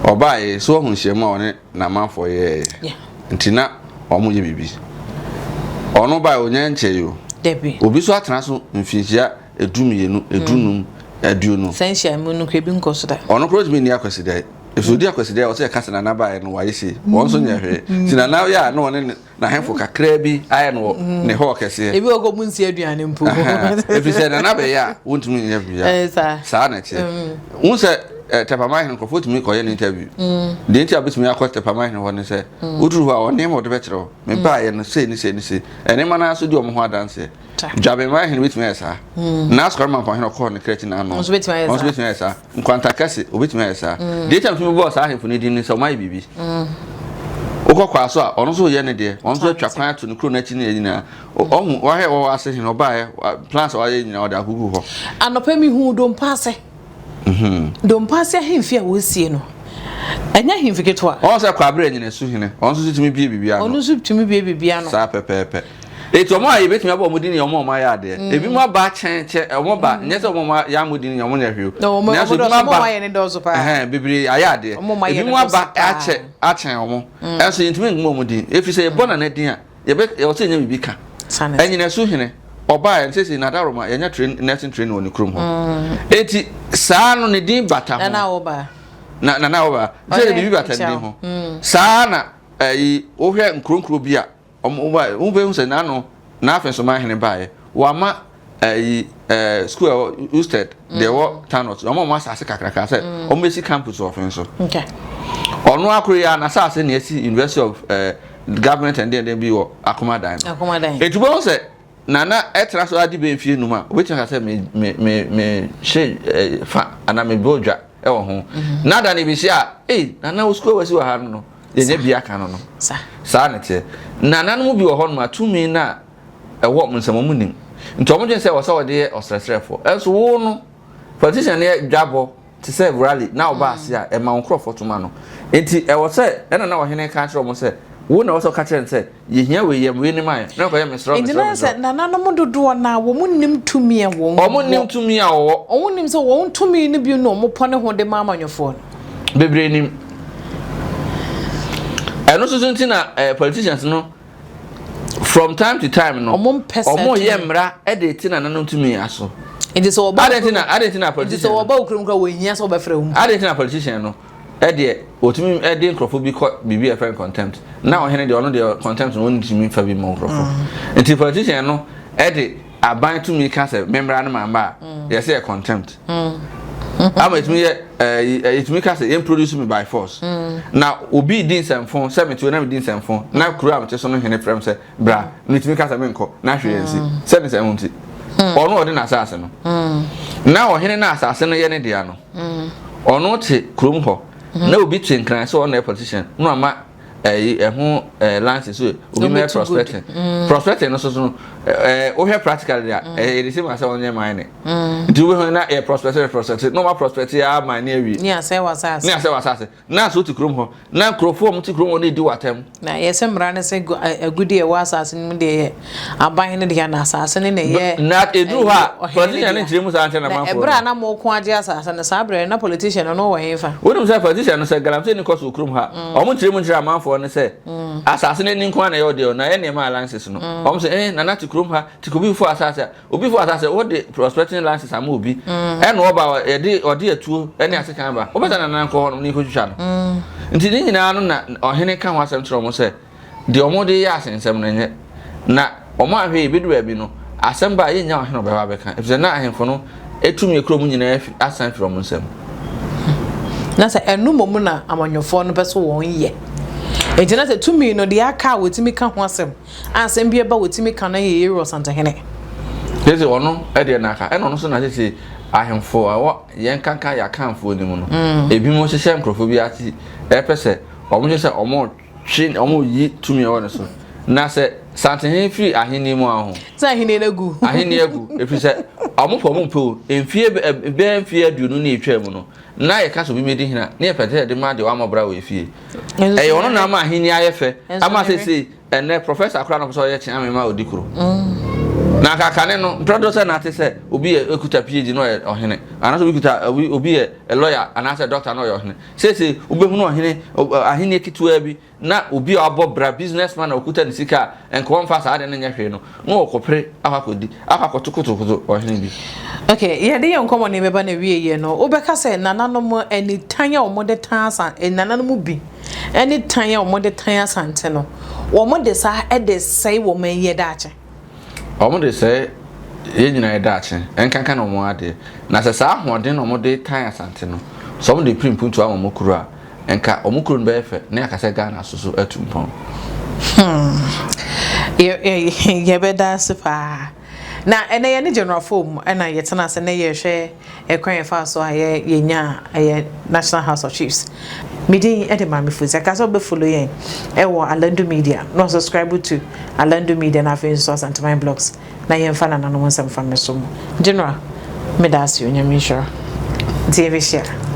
Ɔbaeɛ, so wahu nhyiamu a ɔne n'amanfoɔ yɛeɛ? Nti na wɔyɛ biribi. Ɔno baeɛ ɔnya nkyɛe o. Dabi. Obi nso atena so mfinhyia 12, 15, 20. Saa nhyiamu no koraa ebi nkɔ so da. Ɔno koraa ntumi nni Akwasidae. Ɛfiri ɔdi Akwasidae a ɔsɛ yɛka sɛ Nana baeɛ no wayɛ sei. Wɔn nso nyɛ hwee. Nti Nana yɛ a na ɔne n'ahemfo kakraa bi ayɛ no wɔ ne hall kɛseɛ. Ebi wɔ kɔ mu nsi aduane mpo. Ɛfiri sɛ Nana bɛyɛ a wontumi nyɛ biribiara. Saa na ɛteɛ. Wohu sɛ Tɛpaman hene nkurɔfoɔ tumi kɔyɛ no interview. Deɛ nti a wobɛtumi akɔ Tɛpaman hene hɔ ne sɛ woduru hɔ a ɔnneɛma ɔde bɛkyerɛ wo. Mebaeɛ no sei ne sei ne sei. Nneɛma no ara nso di wɔn ho adanseɛ. Dwabenman hene bɛtumi ayɛ saa. Naasokɔre Mampɔn hene ɔkɔɔ ne kra akyi n'ano. Ɔno nso bɛtumi ayɛ saa. Ɔno nso bɛtumi ayɛ saa. Nkwanta kɛse, obetumi ayɛ saa. Deɛ nti a metumi bɔɔ saa ahemfo no din ne sɛ wɔayɛ biribi. Wokɔ kwaa so a, ɔno nso reyɛ ne deɛ. Ɔno nso atwa kwan ato ne kuro no akyi ne nyinaa. Ɔhu, wahwɛ wɔ ase hene, ɔbaeɛ, plans a wayɛ nyinaa ɔde agugu hɔ. Anɔpa mehuu Dompa ase. Dompa ase ahemfie a wɔresie no, ɛnyɛ ahemfi ketewa. Ɔn sɛ Kwaabere Anyinasu hene, ɔno nso tumi bie biribi ano. Ɔno nso tumi bie biribi ano. Saa pɛpɛɛpɛ. Eti wɔn a yɛbɛtumi abɔ wɔn din yɛ wɔn a wɔayɛ adeɛ. Ebi mu aba kyɛn kyɛ wɔn ba nyɛ sɛ wɔn a yɛammɔ din yɛ wɔn nyɛ hwee o. Na wɔn Nanso wɔn ebi mu dɔɔso, wɔn a aba wɔayɛ ne dɔɔso paa. ɛhɛn bebree ayɛ adeɛ. Wɔn a wɔayɛ Ebi ne mu dɔɔso aba paa. akyɛ akyɛn wɔn. Ɛnso yɛntumi ngu wɔn din. Efiri sɛ yɛbɔ nana din a yɛbɛ ɛwɔ sɛ yɛnya biribi ka. Sane. Ɛnyinasu hene ɔbaa yɛn sese Nadaroma yɛnya train nursing training wɔ ne kurom hɔ. Eti saa no ne din bata ho. Nana Awoba. Na nana Awoba. Sɛ Ɔyɛ biribi bata ne din ho. Saa na ɛyi wohwɛ nkuro nkuro bi a ɔmo ba wobɛhu sɛ n'ano n'afɛ nso maa hene baeɛ wama ɛyi ɛɛ school ɛwɔ Usted deɛ ɛwɔ Tanot ɔmo a ɔmo asase kakraka sɛ ɔmo bɛsi campus wɔ ɔfen so. Ɔno akoro yi a n'asase na esi University of ɛɛ Government and deɛ bi wɔ Akomadan no. Akomadan. Etu bɛhu sɛ nana ɛtena so adi bɛn fie num a obetumi aka sɛ me me me me hyɛ ɛɛ fa anaa me bɔ dwa ɛwɔ ho. Nada na ebi hyɛ a ee nana wo school wɔ si wɔ ha no no yɛnyɛ bi aka no no. Saa ne teɛ. Nananom bi wɔ hɔnom a tumi no a ɛwɔ wɔn nsam wɔn nim. Nti wɔn dwen sɛ wɔ sɛ wɔde yɛ ɔsrɛsrɛfoɔ. Ɛnso wo no politician no yɛ dwabɔ te sɛ rally na ɔba ase a ɛma wɔn nkurɔfoɔ toma no. Nti ɛwɔ sɛ ɛna na ɔhene ka kyerɛ wɔn sɛ wo na ɛwɔ sɛ ɔka kyerɛ no sɛ yɛhia wei yɛ wei ne ma yɛ na ɔkɔyɛ mesrɛ Nti mesrɛ na mesrɛ. sɛ nananom dodoɔ na wɔn nim tumi a wɔn Wɔn nim tumi a wɔwɔ. Wɔn nim sɛ wɔn tumi no bi na wɔn pɔ ne ho de ma amanyɔfoɔ no. Bebree nim. Ɛno nso so nti na politicians no from time to time no Ɔmo mpɛ saa ɔmo yɛ tumi. mmara ɛde ti nananom tumi aso. Nti sɛ wɔba Adɛn nti na adɛn nti na nti sɛ politician wɔba wo kurom koraa wɔnhia sɛ wɔbɛfrɛ wo mpo. Adɛn nti na politician no ɛdeɛ wɔtumi ɛde nkurɔfoɔ bi kɔ biribi a yɛfrɛ no contempt na ɔhene deɛ ɔno deɛ contempt no ɔntumi fa bi ma nkurɔfoɔ. Nti politician no ɛde aban tumi ka sɛ mmemmra no ma mba a yɛsɛ yɛ contempt. Ama ɛtumi yɛ ɛɛ ɛtumi ka sɛ yɛn produce me by force. Na obi di nsɛmfo sɛ mete hɔ na medi nsɛmfo na kuro a mete so no hene frɛ me sɛ bra metumi ka sɛ menkɔ na hwee nsi sɛ ne nsɛmfo nti. Ɔno ɔde n'asase no. Na ɔhene no asase no yɛ ne dea no. Ɔno te kurom hɔ na obi te Nkran sɛ ɔno yɛ politician na ɔma ɛyi ɛho ɛɛ license so obi mɛ prospecting. Prospecting no so so no ɛɛ wohwɛ practically a ɛyɛ the same as sɛ ɔnyɛ mining. Nti wobɛhu na yɛ prospect yɛ prospect na ɔma prospect yɛ ama ne awie. Ne asɛ wɔ asase. Ne asɛ wɔ asase. Na so te kurom hɔ na nkurɔfoɔ a wɔte kurom hɔ no di w'atɛm. Na yɛsɛ mmara no sɛ agudi a ɛwɔ asase no mu deɛ yɛ aban no deɛ na asase no na ɛyɛ. Na eduru hɔ a politician no nkyerɛ mu saa nkyɛn na Na manfoɔ ɛberɛ a no. na moko agye asase no saa berɛ no na politician no no wɔ hefa. Wonim sɛ politician no sɛ galamsey ni kɔ so wɔ kurom ha ɔmo nkyerɛ mu nkyerɛ amanfoɔ no sɛ asase no ani nko ara na ɛyɛ ɔdeɛ na ɛyɛ nneɛma alliances no. Ɔmo sɛ eh nana te kurom ha te obi fo asase a obi fo asase wɔde prospecting license ama obi ɛna ɔba yɛde ɔde atuo ɛne asekan ba wobɛsɛ nana nkɔ hɔ nom ne nkɔtwitwa no. Nti ne nyinaa no na ɔhene ka ho asɛm kyerɛ ɔmo sɛ deɛ ɔmo de yɛ asensɛm no nyɛ na ɔmo ahwɛ yɛ bɛdu baabi no asɛm ba a yɛnnya ɔhene ɔbɛba bɛka efisɛ na ahemfo no etumi ekuro mu nyinaa asan firi ɔmo nsam. Na sɛ ɛno mmom na amanyɔfoɔ no pɛ so wɔn yɛ. Nti na sɛ tumi no deɛ aka a wɔtumi ka ho asɛm a asɛm bi ɛba wɔtumi ka no yɛ Yero Asantehene. Sese ɔno ɛdeɛ n'aka ɛna ɔno nso na sese ahemfo a ɛwɔ yɛn kankan yɛ akanfoɔ no mu no ebi mo hyehyɛ nkurɔfoɔ bi ase ɛpɛ sɛ ɔmo hyehyɛ sɛ ɔmo twe ɔmo yi tumi ɛwɔ ne so na sɛ Santehene firi ahenni mu aho. Sɛ ahenni no agu. Ahenni agu efiri sɛ ɔmo pɔ ɔmo mpɛ o mfie bɛyɛ mfie 20 ne etwa mu no na yɛka sɛ obi medi hene a ne yɛpɛ sɛ yɛde ma deɛ wamɔ bra wɔ efie. Ɛyɛ ɔno na ama ahenni ayɛ fɛ ama sese ɛnɛ professor koraa na ɔpɛ sɛ ɔyɛ kyeame ma odi kuro. Na kakane no mprɛdo sɛ n'ate sɛ obi yɛ ekuta PhD na ɔyɛ ɔhene anaasɛ obi kuta obi obi yɛ lawyer anaasɛ doctor na ɔyɛ ɔhene. Sese wobɛhunu ɔhene ahenni ketewa bi na obi a wabɔ bra businessman a okuta ne sika a nka wɔmfa saa ade no nyɛ hwee no na wɔkɔpere akɔ akɔdi akɔ akɔto kotokoto ɔhene bi. Okay, yɛde yɛn nkɔmmɔ no bɛba na wie yɛ no, wobɛka sɛ nananom anitan a wɔde tan asa nananom bi ne tan a wɔde tan Asante no, wɔde saa de sɛe wɔn ayie daakye. Wɔde sɛe yɛn nyinaa yɛ daakye, ɛnkanka na wɔn adeɛ. Na sɛ saa ahoɔden na wɔde tan Asante no, sɛ wɔde piri mpuntuo ama wɔn kuro a, nka wɔn kuro no bɛyɛ fɛ na yɛaka sɛ Ghana so so atu mpɔn. Yɛbɛda ase paa. Na ɛnɛ yɛne General Foam ɛna yɛtena ase na yɛhwɛ ɛkwan yɛfa so a yɛnya ɛyɛ National House of Chiefs. Me din de Maame Fuzi. Aka sɛ wobɛfollow yɛn ɛwɔ Alandu Media na subscribe to Alandu Media na afei nso Asanteman Blogs na yɛmfa nananom nsɛm fa me so mu. General, meda ase. Onyame nhyira. Nti yɛbɛhyia.